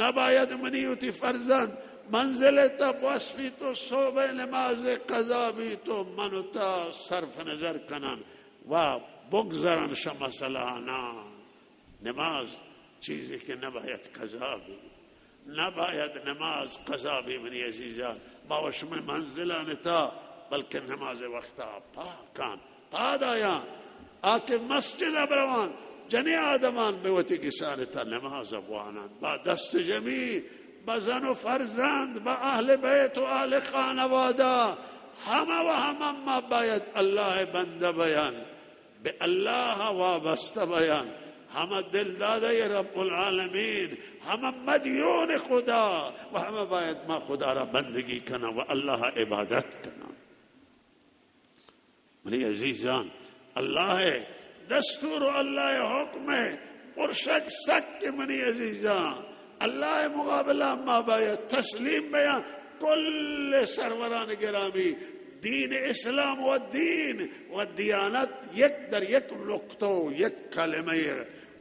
نباید منی وتی فرزند منزل تا بوس بیت و صبح نماز قضا بیت و من و تا صرف نظر کنن و بگذرن شہ مسئلہ نا۔ نماز چیزی کہ نباید قضا بی، نباید نماز قضا بی منی عزیزان۔ ما و شمئے منزلان تا بلکہ نماز وقتا پاکان پاد آیاں، آ کہ مسجد ء بروان، جنی آدمان بہ وتی گسان تا نماز ء بوانان، با دست جمی، با زن و فرزند، با اہل بیت و اہل خانوادہ، ہمہ و ہمہ ما باید اللہ ء بندہ بیان، بہ اللہ ء وابستہ بیان، ہمہ دلدادہ رب العالمین، ہمہ مدیون خدا و ہمہ باید ما خدا را بندگی کناں و اللہ ء عبادت کناں۔ منی عزیزان، اللہ ء دستور و اللہ ء حکم ء پرشگ سک کہ منی عزیزان، اللہ ء مقابلہ ما باید تسلیم بیاں۔ کل سروران گرامی، دین اسلام و دین و دیانت یک در یک نقطہ و یک کلمہ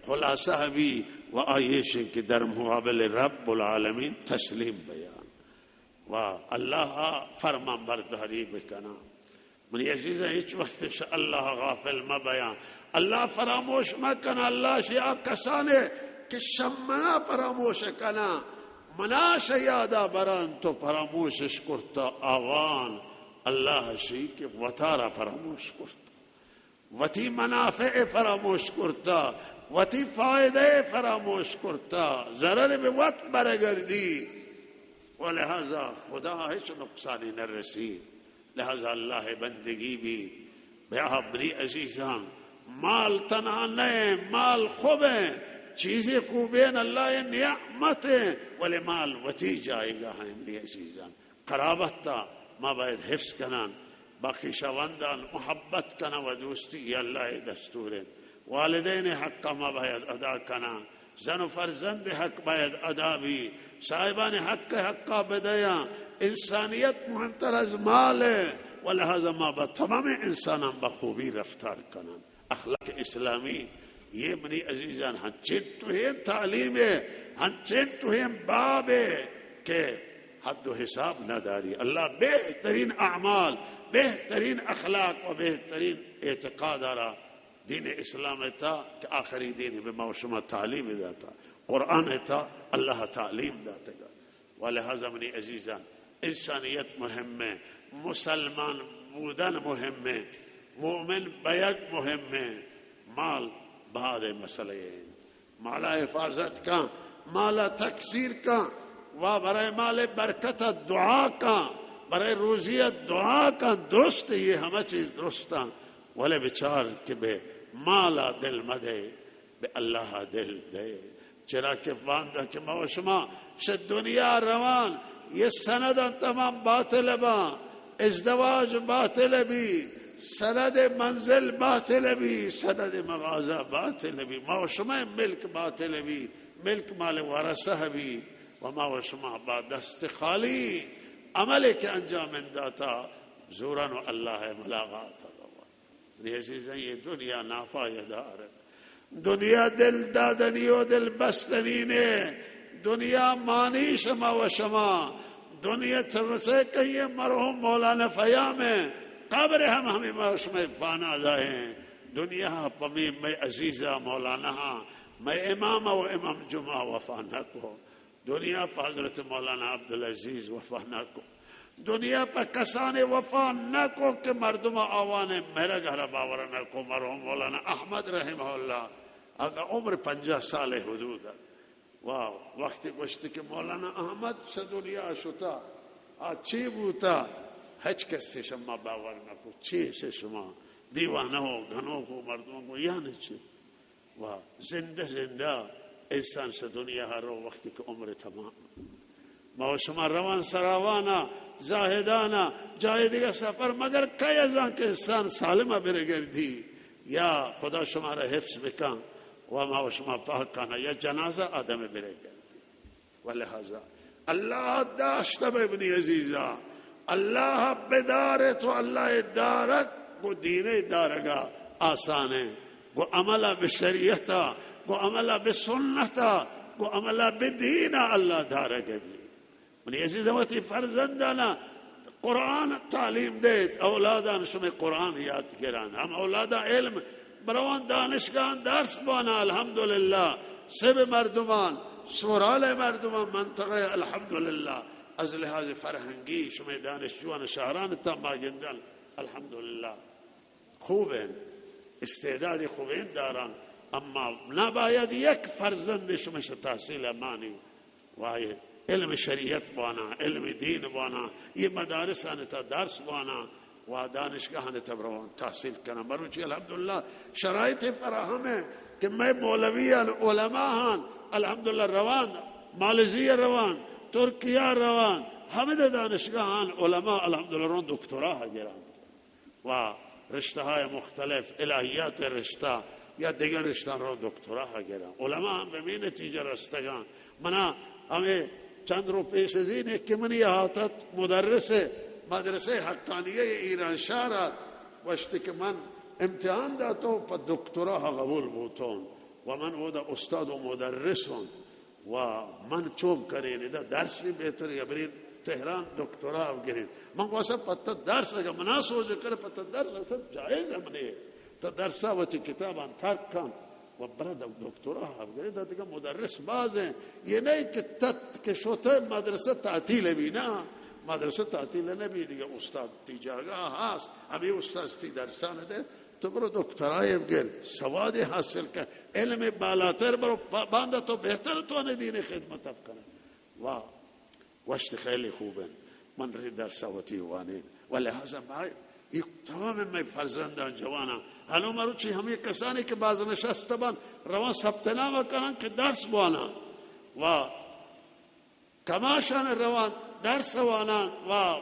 خلاصہ بی و آئیش کہ در مقابل رب العالمین تسلیم بیاں و اللہ فرمان برداری بکناں۔ منی عزیزاں، ہچ وقت شہ اللہ غافل مہ بیاں۔ اللہ فراموش مہ کن۔ اللہ شہ آ کسانے کہ شمنا پراموش کناں، منا شہ یادا بران، تو پراموشش کرتا، آوان اللہ شی کہ وتارا پراموش کرتا، وتی منافع فراموش کرتا، وتی فائدہ فراموش کرتا، ضرر بہ وت برگردی۔ و لہذا خدا ہچ نقصانی نہ رسید۔ لہذا اللہ بندگی بیت۔ بیا منی عزیزان، مال تنہا نہ، مال خوب ہیں، چیزیں خوبیں، اللہ نعمت ہیں، ولی مال وتی جائگہ ہیں منی عزیزان۔ قرابت تا ما باید حفظ کنان، با خویشاوندان محبت کنان و دوستی، یہ اللہ دستور ہیں۔ والدین حق ما باید ادا کنان، زن و فرزند حق باید ادا بی، صاحبان حق حقا بدیاں۔ انسانیت مہمتر از مال ہے، و لہذا ما با تمام انسانان بخوبی رفتار کنان۔ اخلاق اسلامی، یہ منی عزیزان، ہنچین ٹوہیں تعلیم ہے، ہنچین ٹوہیں باب ہے کہ حد و حساب نہ داری۔ اللہ بہترین اعمال، بہترین اخلاق و بہترین اعتقاد آرا دین اسلام تا کہ آخری دین بہ ما و شما تعلیم داتا، قرآن تا اللہ تعلیم داتگا۔ و لہذا منی عزیزان، انسانیت مہم ہے، مسلمان بودن مہم ہے، مومن بیگ مہم ہے، مال بعد مسئلہ ہے۔ مالا حفاظت کن، مالا تکثیر کن، و برای مال برکت دعا کن، برای روزی دعا کن۔ درست، یہ ہمہ چیز درستاں، ولی بچار کہ بہ مالا دل مدے، بہ اللہ دل دے۔ چرا کہ باندا کہ ما و شما شہ دنیا روان، یہ سنداں تمام باطل باں، ازدواج باطل بی، سند منزل باطل بی، سند مغازہ باطل بی، ما و شما ملک باطل بی، ملک مال ورثہ بی، و ما و شما با دست خالی عملے کہ انجام داتا زوران و اللہ ملاقات۔ منی عزیزاں، یہ دنیا ناپائیدار ہے۔ دنیا دل دادنی و دل بستنی نے۔ دنیا مانی شما و شما۔ دنیا چمسے کہیں مرحوم مولانا فیام ہے۔ قبر ہم ہمیں ما و شما فانا دائیں۔ دنیا پمی میں عزیزہ مولانا ہاں، میں امام و امام جمعہ وفا نہ کو۔ دنیا پہ حضرت مولانا عبدالعزیز وفا نہ کو۔ دنیا پہ کسانے وفا نہ کو کہ مردم آوان مرگ ہرا باور نہ کو۔ مرحوم مولانا احمد رحمہ اللہ، اگا عمر پنجاہ سال حدود ہے۔ واہ، وقتی گوشت کہ مولانا احمد سے دنیا شتا، آ چی بوتا؟ ہچ کس سے شما باور نہ کو۔ چی سے شما دیوانہ ہو، گھنو کو، مردم کو، یعنی چی؟ و زندہ زندہ انسان سے دنیا ہر رو وقتی کہ عمر تمام۔ ما و شما روان سراوانا، زاہدانا، جای دیگہ سفر، مگر کئی ازان کہ انسان سالم برگردی، یا خدا شما را حفظ بکن و ما و شما پاکانا، یا جنازہ آدم برگردی۔ ولہذا اللہ داشت بہ منی عزیزا، اللہ بدارے تو اللہ دارگ گو دین دارگا آسانے، گو عمل بہ شریعتا، گو عمل بہ سنتا، گو عمل بہ دینا اللہ دارگ بی۔ منی عزیزا، وتی فرزندانا قرآن تعلیم دیت، اولادان شمئے قرآن یاد گران۔ ہم اولادان علم بروان دانشگاہان درس بوانا، الحمدللہ۔ سب مردمان، سورال مردمان منطقہ الحمدللہ از لحاظ فرہنگی شمئے دانشجوان شہران تا ما گندن، الحمدللہ۔ خوبیں، استعداد خوبیں داران، اما نباید یک فرزند شمش تحصیل مانی۔ و علم شریعت بوانا، علم دین بوانا، یہ مدارسان تا درس بوانا و دانشگاہان تا بروان تحصیل کنن۔ مروچی الحمدللہ شرائط فراہم ہے کہ میں مولویان، علماءان الحمدللہ روان، مالیزیا روان، ترکیا روان، ہمد دانشگاہان علماء الحمدللہ رون دکترا گران۔ و رشتہ های مختلف، الہیات رشتہ یا دیگر رشتہ رو دکترا گران۔ علماء ہم بہ نتیجہ رستگان۔ منا ہمیں چند رو پیش ازین کہ منی ہاتت مدرس مدرسہ حقانیہ ایرانشہر ات، گوشت کہ من امتحان داتو پہ دکترا قبول بوتون و من اودا استاد و مدرس ہوں۔ و من چون کنین، ادا درس بھی بہتر ہے، برین تہران دکترا گرین۔ من گوشت پتہ درس، اگر منا سوچ کر پتہ درس اصل جائز ہم نہیں۔ تو درسا وتی کتابان ترک کن۔ برا دکترا ہم گرے، دا دگہ مدرس باز ہیں۔ یہ نہیں کہ تت کہ شوتے مدرسہ تعطیل بھی نا، مدرسہ تعطیل نہ بھی، دگہ استاد تی جاگہ ہاس، ہمیں استاد تی درسان دے، تو برو دکترا ہم گر، سواد حاصل کر، علم بالاتر برو، با-، باندا تو بہتر تو نے دین خدمت اب کنے۔ واہ، گوشت خیلی خوب انت، من ری درس وتی وانین۔ و لہذا ما، اے تمام مئے فرزندان جوانان، حالا مروچی ہمے کسانی کہ بازنشست بن، روان ثبت نام کنن کہ درس بوانن و کماشان روان درس وانان و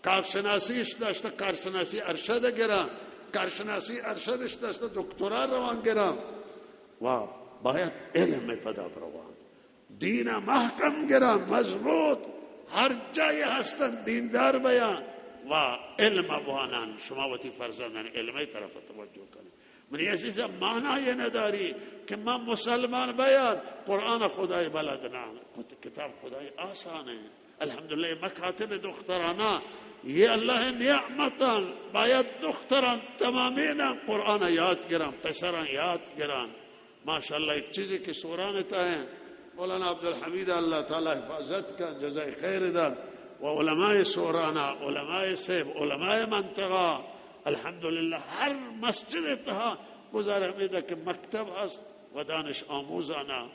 کارشناسی اش داشتہ، کارشناسی ارشد گران، کارشناسی ارشد اش داشتہ، دکترا روان گران و باید علم پدا بروان۔ دین ء محکم گراں، مضبوط، ہر جاہے ہستن دیندار بیاں و علم ء بوانان۔ شما وتی فرزندان علم ء طرف توجہ کنیں۔ منی عزیزاں، مانا یہ نداری کہ ما مسلمان بیان، قرآن خدای بلد نہ، کتاب خدای آسان ہے۔ الحمدللہ، مکاتب دخترانہ، یہ اللہ نعمتان، باید دختران تمامین قرآن یاد گران، پسران یاد گران۔ ماشاءاللہ، ایک چیزے کہ سوران تہ ہیں، مولانا عبدالحمید، اللہ تعالی حفاظت کن، جزائے خیر دن، و علماء سورانا، علماء سیب، علماء منطقہ، الحمدللہ، ہر مسجد تہا گزار ہمیدا کہ مکتب ہست و دانش آموزانا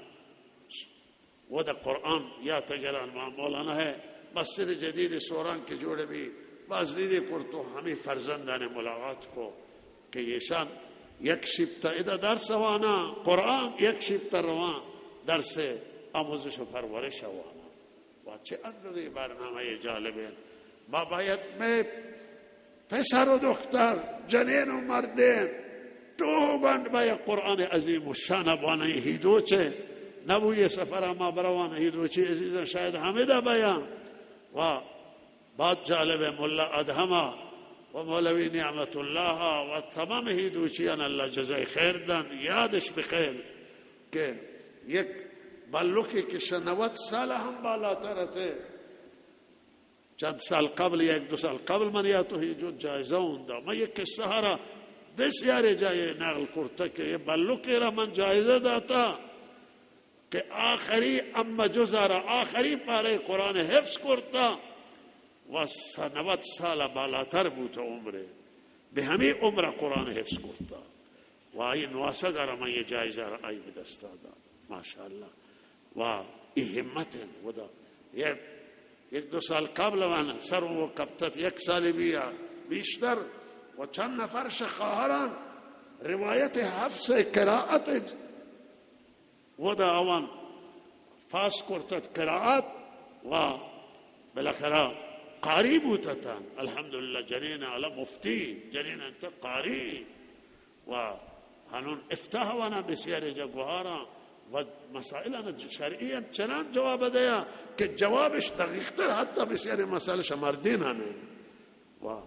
ودا قرآن یات گران۔ ما مولانا ہے مسجد جدید سوران کہ جوڑ بی، باز دیدے کرتو ہمیں فرزندان ملاقات کو کہ ایشان یک شیپتا ادا درس وانا قرآن، یک شیپتا روان درس آموزش و پرورش وانا۔ و چه اندازه برنامه جالبه۔ ما باید مئے پسر و دختر، جنین و مردین، ٹوہ بنڈ بہ یک قرآن عظیم الشان بوانیں۔ ہیدوچے نبوی سفر ما بروان، ہیدوچی عزیزاں شاید ہمیدا بیان۔ و بعد جالب ہے، ملا ادہما و مولوی نعمت اللہ و تمام ہیدوچیان اللہ جزائے خیر دن، یادش بخیر کہ یک بلوکی کہ شہ نود سال ہم بالاتر اتے، چند سال قبل یا یک دو سال قبل من یا تو ہی جو جائزہ ہوں دا۔ من یہ قصہ را بسیارے جائے نقل کرتا کہ یہ بلوکے را من جائزہ داتا کہ آخری اما جزا را، آخری پارے قرآن حفظ کرتا و سہ نود سال بالاتر بوتا عمرے، بہ ہمیں عمر قرآن حفظ کرتا و آئی نواسگ را من یہ جائزہ را آئی بدستا دا۔ ماشاءاللہ۔ و ای ہمت ہیں ودا۔ یک، یک دو سال قبل وان سر وہ کپتت، یک سال بیا بیشتر، و چند نفر شہ خواہران روایت حفص قرائت ودا آوان پاس کرتت قرائت و بالاخرہ قاری بوتتن۔ الحمدللہ، جنین اعلی مفتی، جنین انت قاری۔ و ہنون افتاء وانا بسیارے جا گوہاراں و مسائلاں شرعی انت چنان جواب دیا کہ جوابش دقیق تر حتی بسیارے مسائل شہ مردیناں نے۔ و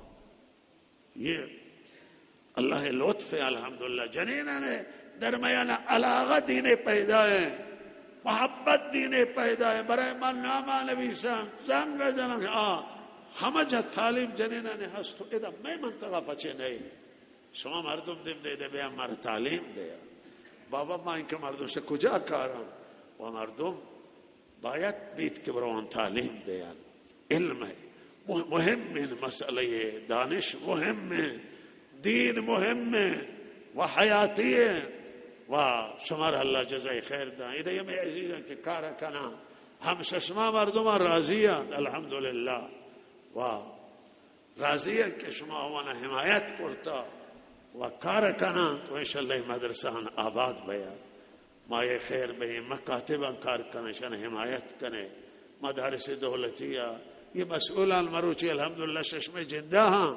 یہ اللہ لطف ہے، الحمدللہ۔ جنیناں نے درمیان علاقہ دینے پیدا ہے، محبت دینے پیدا ہے۔ برای من ناما نویسان، زنگ جنن، آ، ہمہ جا تعلیم جنیناں نے ہست، ادا مئے منطقہ پچے نہیں۔ شما مردم دیم دے دے بیا مر تعلیم دے۔ بابا، ما اینکہ مردم شہ کجا کارم؟ و مردم باید بیت کہ بروان تعلیم دیان۔ علم ہے مہ-، مہم ہے، مسئلہ ہے، دانش مہم ہے، دین مہم ہے و حیاتی ہے۔ و شمار اللہ جزائے خیر داں۔ ادا یہ میں عزیزاں کہ کار کناں، ہم ششما مردمان راضی ہیں، الحمدللہ۔ و راضی انت کہ شما آوانا حمایت کرتا و کار کنان تو انشاءاللہ مدرسہ آن آباد بیا۔ ما یہ خیر بہ مکاتبان کار کنن، شان حمایت کنے۔ مدارس دولتی یا یہ مسئولان مروچی الحمدللہ ششمے جندا ہاں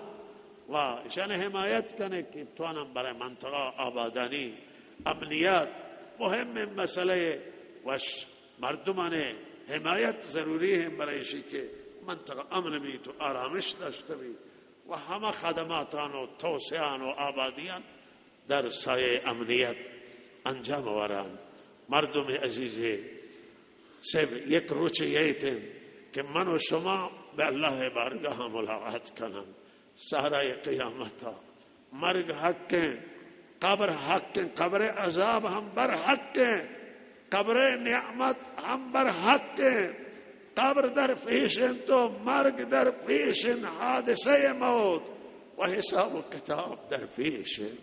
و شان حمایت کنے کہ توانن برای منطقہ آبادانی، امنیت مہم مسئلہ وش مردمان حمایت ضروری ہیں، برای ایشی کہ منطقہ امن بیت و آرامش داشتہ بیت و ہمہ خدماتان و توسعان و آبادیان در سایہ امنیت انجام وران۔ مردم عزیز، سب یک روچے ییتن کہ من و شما بہ اللہ بارگاہ ملاقات کنن۔ صحرای قیامتا مرگ حق ہیں، قبر حق انت، قبر عذاب ہم بر حق انت، قبر نعمت ہم بر حق انت۔ قبر در پیش انت و مرگ در پیش انت، حادثہ موت و حساب و کتاب در پیش انت۔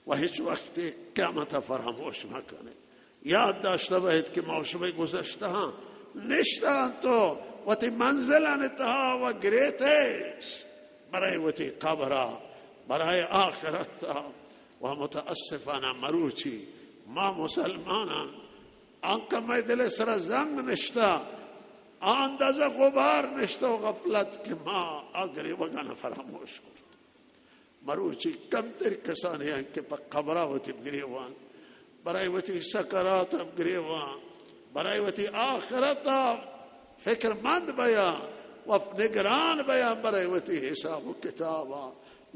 و ہچ وقت قیامت فراموش مکنه۔ یاد داشته بایت که ما و شمئے گذشته‌هان نشته‌انت و وتی منزلانی تها و گریتیش برای وتی قبرا، برای آخرتا۔ و متاسفانه مروچی ما مسلمانان آنکه مئے دل سرا زنگ نشته، آ اندازه غبار نشته و غفلت که ما آ گریوگان فراموش کرت۔ مروچی کمتر کسانی انت کہ پہ قبرا وتی بگریوان، برای وتی سکرات بگریوان، برای وتی آخرتا فکرمند بیان و نگران بیان، برای وتی حساب و کتابا۔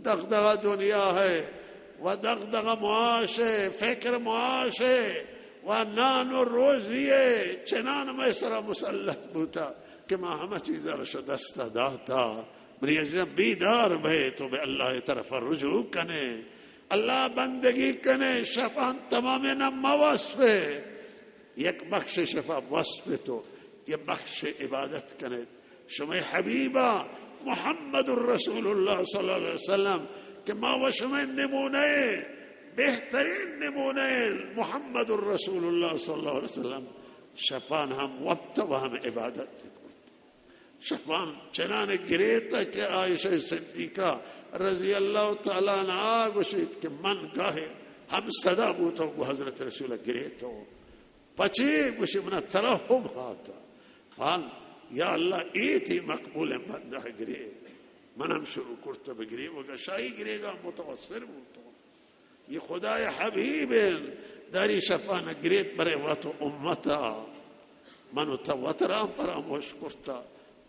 دغدغہ دنیا ہے و دغدغہ معاش ہے، فکر معاش ہے و نان و روزی ہے، چنان مئے سرا مسلط بوتا کہ ما ہمہ چیزا را شہ دستا داتا۔ منی عزیزاں، بیدار بئے، تو بہ اللہ طرف رجوع کنے، اللہ بندگی کنے، شپان تمامیں نہ موسفے، یک بخش شپا وسفے تو، یہ بخش عبادت کنے۔ شمئے حبیبا محمد رسول اللہ صلی اللہ علیہ وسلم کہ ما و شمئے نمونہ، بہترین نمونہ محمد رسول اللہ صلی اللہ علیہ وسلم، شپان ہم وپت و ہم عبادت کرتے۔ شپان چنان گریتہ کہ عائشہ صدیقہ رضی اللہ تعالی عنہا گوشیت کہ من گاہے ہم صدا بوتوں گوں حضرت رسول گریتوں۔ پچے؟ گوشی منا ترحم ہاتا۔ پان، یا اللہ، اے تئی مقبولیں بندہ گرے۔ من ہم شروع کرتہ بگریوگا، شہ آئی گریگا متاثر بوتوں۔ یہ خدائے حبیب انت، داری شپان گریت برے وت و امتا۔ من و تو وترا فراموش کرتا،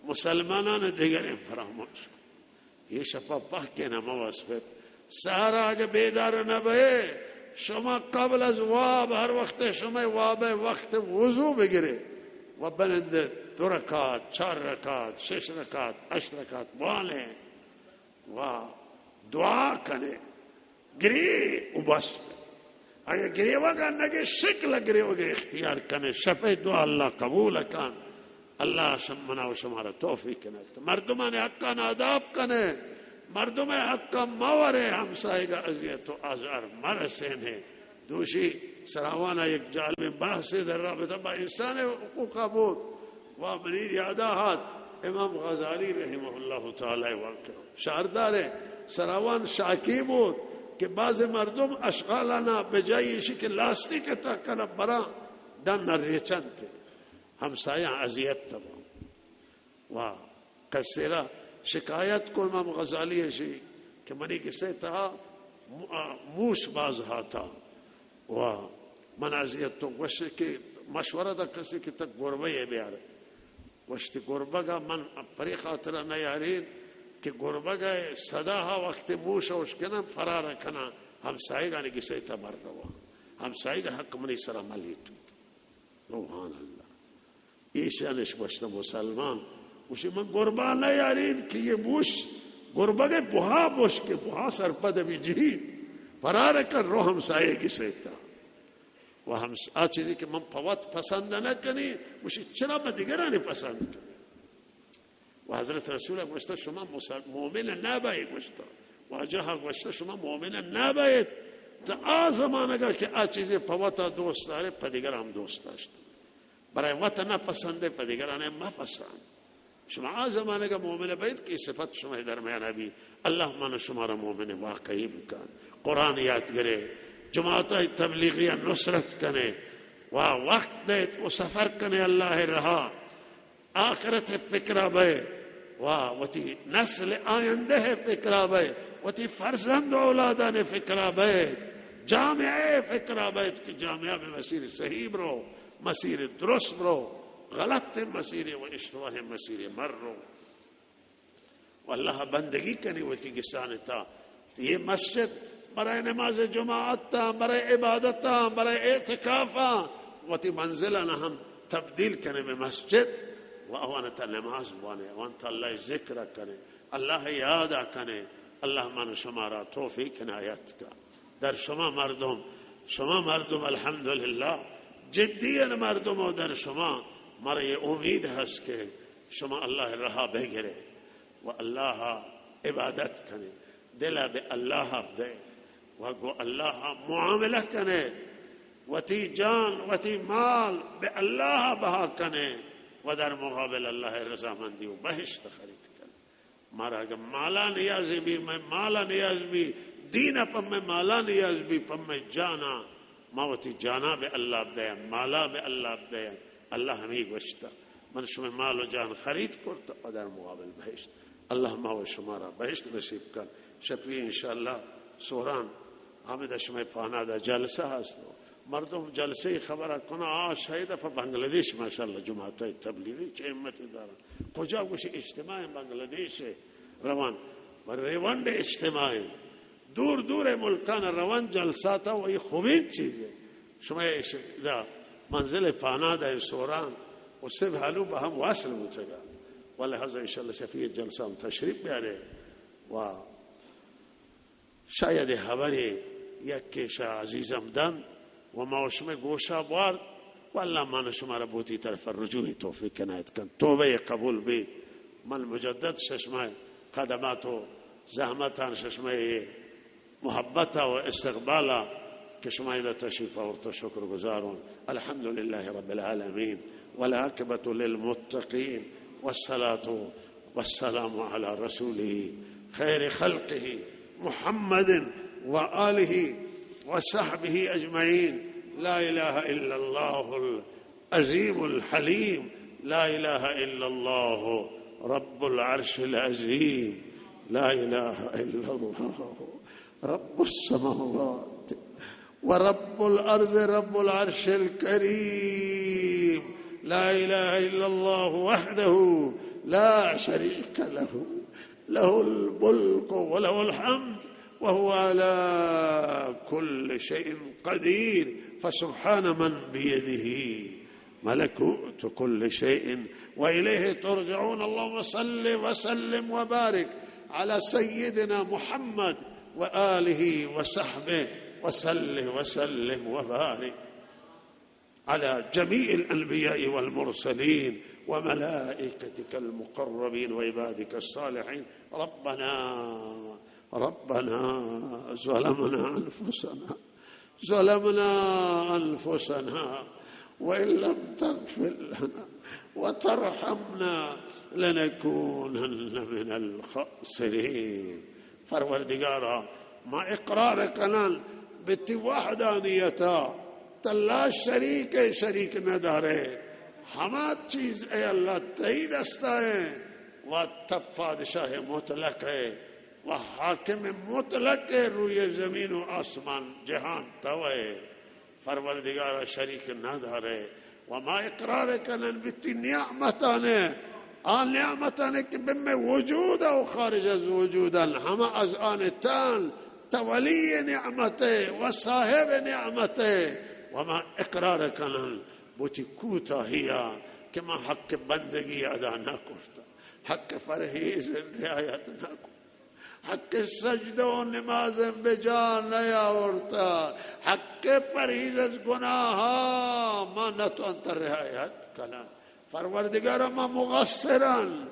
مسلمانان دگریں فراموش کرت۔ یہ شپا پہکے نہ موسفت۔ سحرا اگہ بیدار نہ بئے، شما قبل از واب، ہر وقت شما واب وقت وضو بگرے و بنندے دو رکعت، چار رکعت، شش رکعت، ہشت رکعت بوالے و دعا کنے، گرے و بس۔ اگہ گریوگا نگے، شکل گریوگے اختیار کنے، شپے دعا اللہ قبول کن۔ اللہ شم منا و شمارا توفیق کنت۔ مردمانی حقان آداب کنے، مردم حقان مورے، ہمسایگا اذیت و آزار مرسینے۔ دوشی سراوانا یک جالبیں بحثے در رابطہ با انسان حقوقا بود و منی یادا ہات امام غزالی رحمہ اللہ تعالی واقعہ۔ شاردار سراوان شاکی بود کہ بعض مردم اشغالانا بجای ایشی کہ لاستیک تا کنا بران ڈن ریچنت، ہمسایاں اذیت تبان۔ و کسے را شکایت کو امام غزالی اشی کہ منی گسے تہا مو-، آ، موش باز ہاتا و من اذیت تو گوشت کہ مشورہ دا کسے کہ تک گربہ یہ بیار۔ گوشت گربگا من پرے خاطر نیارین کہ گربگا صدا ہا وقت موش اوش کنن فرار کنن ہمسایگانی گسے تا مر روان۔ ہمسایگ حق منی سرا ملیٹیت۔ سبحان اللہ۔ ایشانش گوشتہ مسلمان، گوشی من گربا نہ یارین کہ یہ بوش، گربگ بہا بوش کہ بہا سرپد بی جہید، فرار کن رو ہمسایہ گسے تا۔ و ہمس-، آ چیزی کہ من پہ وت پسند نہ کنی، گوشی چرا بہ دگرانی پسند کنی؟ و حضرت رسول گوشتہ شما مسل-، مومن نہ بئے، گوشتہ واجہ گوشتہ شما مومن نہ بئے، تا آ زمانگا کہ آ چیزی پہ وتا دوست دارے، پہ دگر ہم دوست داشت۔ برای وت نہ پسندے، پہ دگران مہ پسند۔ شما آ زمانگا مومن بئیت کہ صفت شما درمیان بی۔ اللہ من شما را مومن واقعی بکن۔ قرآن یاد گرے، جماعت تبلیغی نصرت کنے، و وقت دیت و سفر کنے اللہ رہا۔ آخرت فکرا بئے و وتی نسل آیندہ فکرا بئے، وتی فرزند و اولادان فکرا بئے، جامعہ فکرا بئے کہ جامعہ بہ مسیر صحیح برو، مسیر درست برو، غلط مسیر و اشتباہ مسیر مر رو۔ و اللہ بندگی کنی وتی گسان تا۔ یہ مسجد برای نماز جماعت تا، برای عبادت تا، برای اعتکاف تا، وتی منزل ہم تبدیل کنے بہ مسجد و اوان تا نماز بوانے، اوان تا اللہ ذکر کنے، اللہ یاد کنے۔ اللہ من شمارا توفیق عنایت کا۔ در شما مردم، شما مردم الحمدللہ جدی ان مردم، و در شما مارا یہ امید ہست کہ شما اللہ رہا بگرے و اللہ عبادت کنے، دل بہ اللہ بدے و گو اللہ معاملہ کنے، وتی جان، وتی مال بہ اللہ بہا کنے و در مقابل اللہ رضامندی و بہشت خرید کنے۔ مارا اگہ مالا نیازی بی، مئے مالا نیاز بی، دین پہ مئے مالا نیاز بی، پہ مئے جانا، ما وتی جانا بہ اللہ بدیاں، مالا بہ اللہ بدیاں۔ اللہ ہمیں گوشتا، من شمئے مال و جان خرید کرتا و در مقابل بہشت۔ اللہ ما و شمارا بہشت نصیب کن۔ شپی انشاءاللہ سوران حامد شمئے پانادا جلسہ ہست۔ مردم جلسے خبر کنا، آ شاید پہ بنگلہ دیش ماشاءاللہ جماعت تبلیغی چہ ہمت دارن۔ کجا گوشی اجتماع بنگلہ دیش روان، و ریونڈ اجتماع، دور دور ملکان روان جلساتا، و یہ خوبین چیزے۔ شما اش-، دا منزل پانادا سوران و سب حالو بہ ہم واصل بوتگا۔ ولہذا انشاءاللہ شفیع جلسہ ہم تشریف بیارے و شاید ہبرے یکے شہ عزیزم دنت و ما و شمئے گوشا بوارت و اللہ من و شمارا بہ وتی طرف رجوعی توفیق عنایت کنت۔ توبہ قبول بیت۔ من مجدد شہ شمئے خدمات و زحمتان، شہ شمئے محبت و استقبالا کہ شما ادا تشریف آورت، شکر گزارون۔ الحمدللہ رب العالمین والعاقبۃ للمتقین والصلاۃ والسلام على رسوله خير خلقه محمد وآله وصحبه أجمعين. لا إله إلا الله العظيم الحليم. لا إله إلا الله رب العرش العظيم. لا إله إلا الله رب السماوات ورب الأرض رب العرش الكريم. لا إله إلا الله وحده لا شريك له، له الملك وله الحمد وهو على كل شيء قدير. فسبحان من بيده ملكوت كل شيء وإليه ترجعون. اللهم صل وسلم وبارك على سيدنا محمد وآله وصحبه وصل وسلم وبارك على جميع الأنبياء والمرسلين وملائكتك المقربين وعبادك الصالحين. ربنا، ربنا ظلمنا أنفسنا ظلمنا أنفسنا وإن لم تغفر لنا وترحمنا لنكونن من الخاسرين. پروردگارا، ما اقرار کنن بہ تئی وحدانیتا، تو لا شریک ئے، شریک ندارے، ہما چیز اے اللہ تئی دستا ایں و تو پادشاہ مطلق ئے و حاکم مطلق ئے، روی زمین و آسمان جہان تو ئے، پروردگارا شریک ندارے۔ و ما اقرار کنن بہ تئی نعمتانے، آ نعمتانے کہ بہ مئے وجودا و خارج از وجودن، ہما از آن تان، تو ولی نعمت ئے و صاحب نعمت ئے۔ و ما اقرار کنن بہ وتی کوتاہیا کہ ما حق بندگی ادا نہ کرتا، حق پرہیز رعایت نہ کرتا، حق سجدہ و نماز بجا نیاورتا، حق پرہیز از گناہا ما نتوانتا رعایت کنن۔ پروردگارا، ما مقصرن،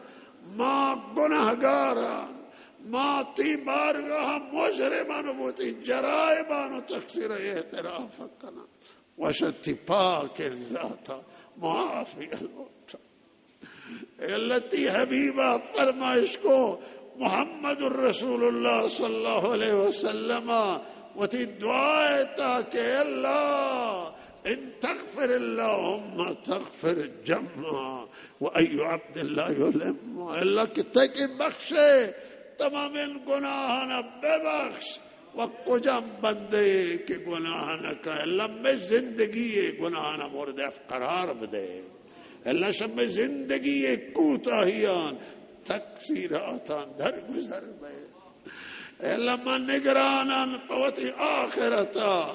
ما گناہگارن، ما تئی بارگاہ مجرمن و بہ وتی جرائمان و تقصیر اعتراف کنن۔ وشتی پاکیں ذاتا معافی لوٹا۔ اے اللہ، تئی حبیبا فرمائش کو، محمد رسول اللہ صلی اللہ علیہ وسلم وتی دعائے تا کہ اے اللہ، ان تغفر اللهم تغفر جمّا و أي عبد لا يلم۔ اے اللہ کہ تئی کہ بخشے، تمامیں گناہانا ببخش۔ و کجام بندے کہ گناہ نہ کن، اللہ مئے زندگی گناہانا مورد اف قرار بدے۔ اللہ شہ مئے زندگی کوتاہیان، تقصیراتان درگزر بئے۔ اے اللہ، ما نگرانن پہ وتی آخرتا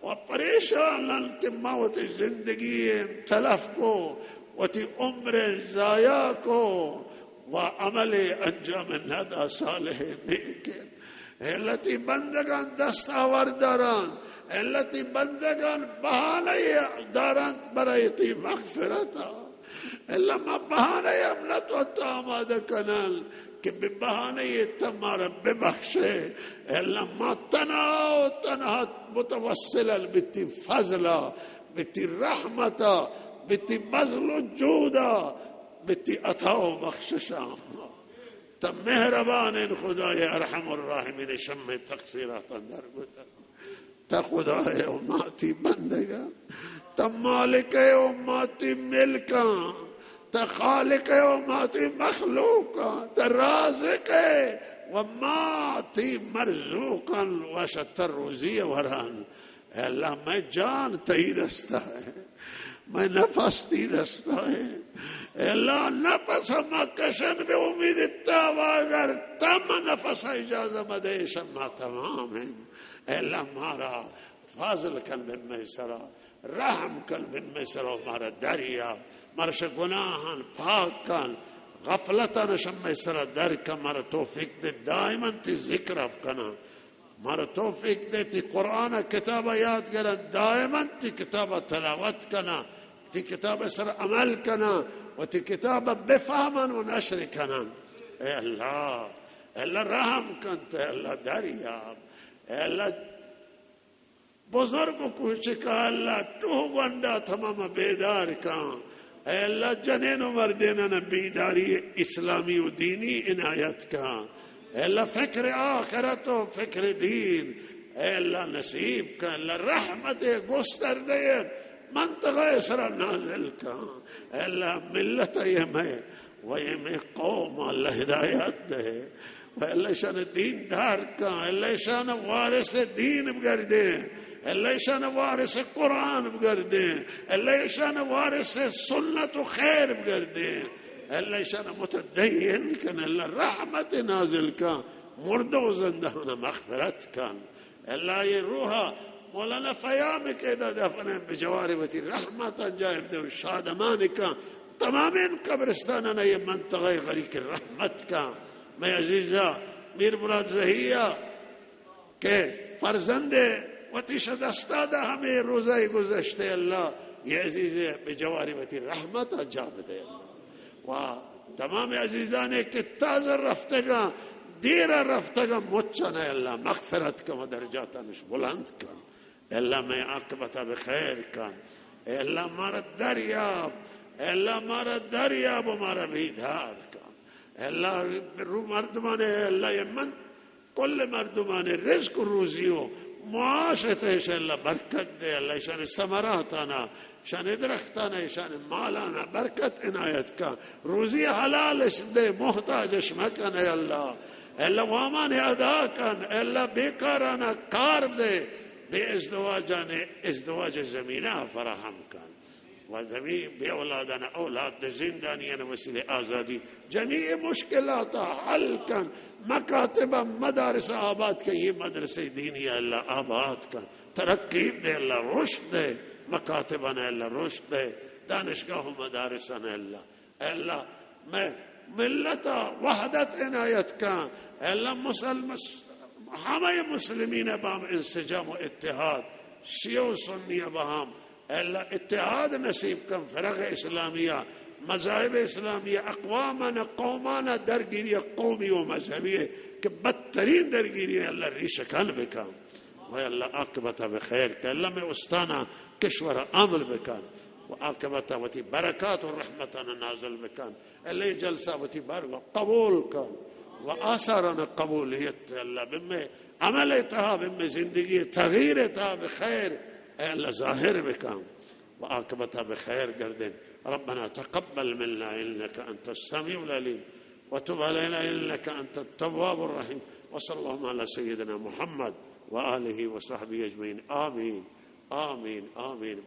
و پریشانن کہ ما وتی زندگی تلف کو، وتی عمر ضائع کو و عمل انجام ندا صالح نیکیں۔ اے اللہ تئی بندگان دست آور داران، اے اللہ تئی بندگان بہانہ داران برای تئی مغفرت۔ اے اللہ ما بہانہ ہم نہ تو تا آمادہ کنن کہ بہ بہانہ تو مارا ببخشے۔ اے اللہ ما تنہا و تنہا متوسلن بہ تئی فضلا، بہ تئی رحمتا، بہ تئی بذل و جودا، بہ تئی عطا و بخششا۔ تا مہربانیں خدائے ارحم الراحمین، شمے تقصیراتاں درگزر۔ تا خدائے و ما تئی بندگاں، تا مالکے و ما تئی ملکاں، تا خالقے و ما تئی مخلوقاں، تا رازقے و ما تئی مرزوقاں، وشتر روزی وران۔ اے اللہ، مئے جان تئی دستا ایں، مئے نفس تئی دستا ایں۔ اے اللہ، نفس ما کشن بہ امید تا، و اگر تم نفس اجازہ مدے، شما تمام ایں۔ اے اللہ، مارا فضل کن بہ مئے سرا، رحم کن بہ مئے سرا، مارا دریاب، مارا شہ گناہان پاک کن، غفلتان شہ مئے سرا در کن، مارا توفیق دے دائماً تئی ذکر اب کناں۔ مارا توفیق دے تئی قرآن کتاب یاد گرن، دائماً تئی کتاب تلاوت کناں، تئی کتاب سر عمل کناں و تئی کتاب بفہمن و نشر کنن۔ اے اللہ، اے اللہ رحم کن، اے اللہ دریاب، اے اللہ بزرگ و کوچکا، اللہ ٹوہ گونڈا تمام بیدار کن۔ اے اللہ جنین و مردینان بیداری اسلامی و دینی عنایت کن۔ اے اللہ فکر آخرت و فکر دین، اے اللہ نصیب کن۔ اللہ رحمت گستردہ منطقہ سرا نازل کن۔ اے اللہ ملت اے مئے و اے مئے قوم اللہ ہدایت دے۔ و اللہ ایشان دین دار کن، اللہ ایشان وارث دین بگردین، اللہ ایشان وارث قرآن بگردین، اللہ ایشان وارث سنت و خیر بگردین، اللہ ایشان متدین کن، اللہ رحمت نازل کن، مردہ و زندہان مغفرت کن۔ اللہ اے روحا مولانا فیاض کہ ادا دفن ایں، بجوار وتی رحمتاں جاہ بدے و شادمان کن۔ تمامیں قبرستاناں اے منطقہ غریق رحمت کن۔ مئے عزیزا میر مراد زہیا کہ فرزند وتی شہ دستا دا ہمے روزہ گزشتہ، اللہ اے عزیز بجوار وتی رحمتا جاہ بدے اللہ۔ و تمام عزیزانے کہ تازہ رفتگاں، دیرا رفتگاں، مچاں اے اللہ مغفرت کن و درجاتانش بلند کن۔ اے اللہ مئے عاقبتا بخیر کن۔ اے اللہ مارا دریاب، اے اللہ مارا دریاب و مارا بیدار کن۔ اے اللہ رو مردمان، اے اللہ اے من کل مردمان رزق و روزی و معاش تہ ایشاں اللہ برکت دے، اللہ ایشان ثمراتانا، ایشان درختانا، ایشان مالانا برکت عنایت کن۔ روزی حلالش دے، محتاجش مکن اے اللہ۔ اے اللہ وامان ادا کن، اے اللہ بیکارانا کار دے، بے ازدواجان ازدواج زمینہ فراہم کن۔ و جمیع بے اولادان اولاد دے، زندانیان وسیلہ آزادی، جمیع مشکلات حل کن، مکاتب مدارس آباد کن، اے مدرسہ دینی اللہ آباد کن، ترقی دے اللہ، رشد دے، مکاتبان اللہ رشد دے، دانشگاہ و مدارسان اللہ، اللہ مئے ملتا وحدت عنایت کن، اللہ مسلم ہمے مسلمین بہم انسجام و اتحاد، شیعہ و سنی بہم، اے اللہ اتحاد نصیب کن، فرق اسلامیہ، مذاہب اسلامیہ، اقوامان، قومان درگیری قومی و مذہبی کہ بدترین درگیری اللہ ریشہ کن بکن۔ و اللہ عاقبت بخیر کن، اللہ مئے استانا کشور امن بکن و عاقبت وتی برکات و رحمتان نازل بکن۔ اللہ اے جلسہ وتی بارگاہ قبول کن و آثاران قبولیت اللہ بہ مئے عمل تہا، بہ مئے زندگی تغییر تہا بخیر اے اللہ ظاہر بکن و عاقبت بخیر گردن۔ ربنا تقبل منا إنك أنت السميع العليم وتب علينا إنك أنت التواب الرحيم وصلى الله على سيدنا محمد وآله وصحبه أجمعين. آمين، آمين، آمين.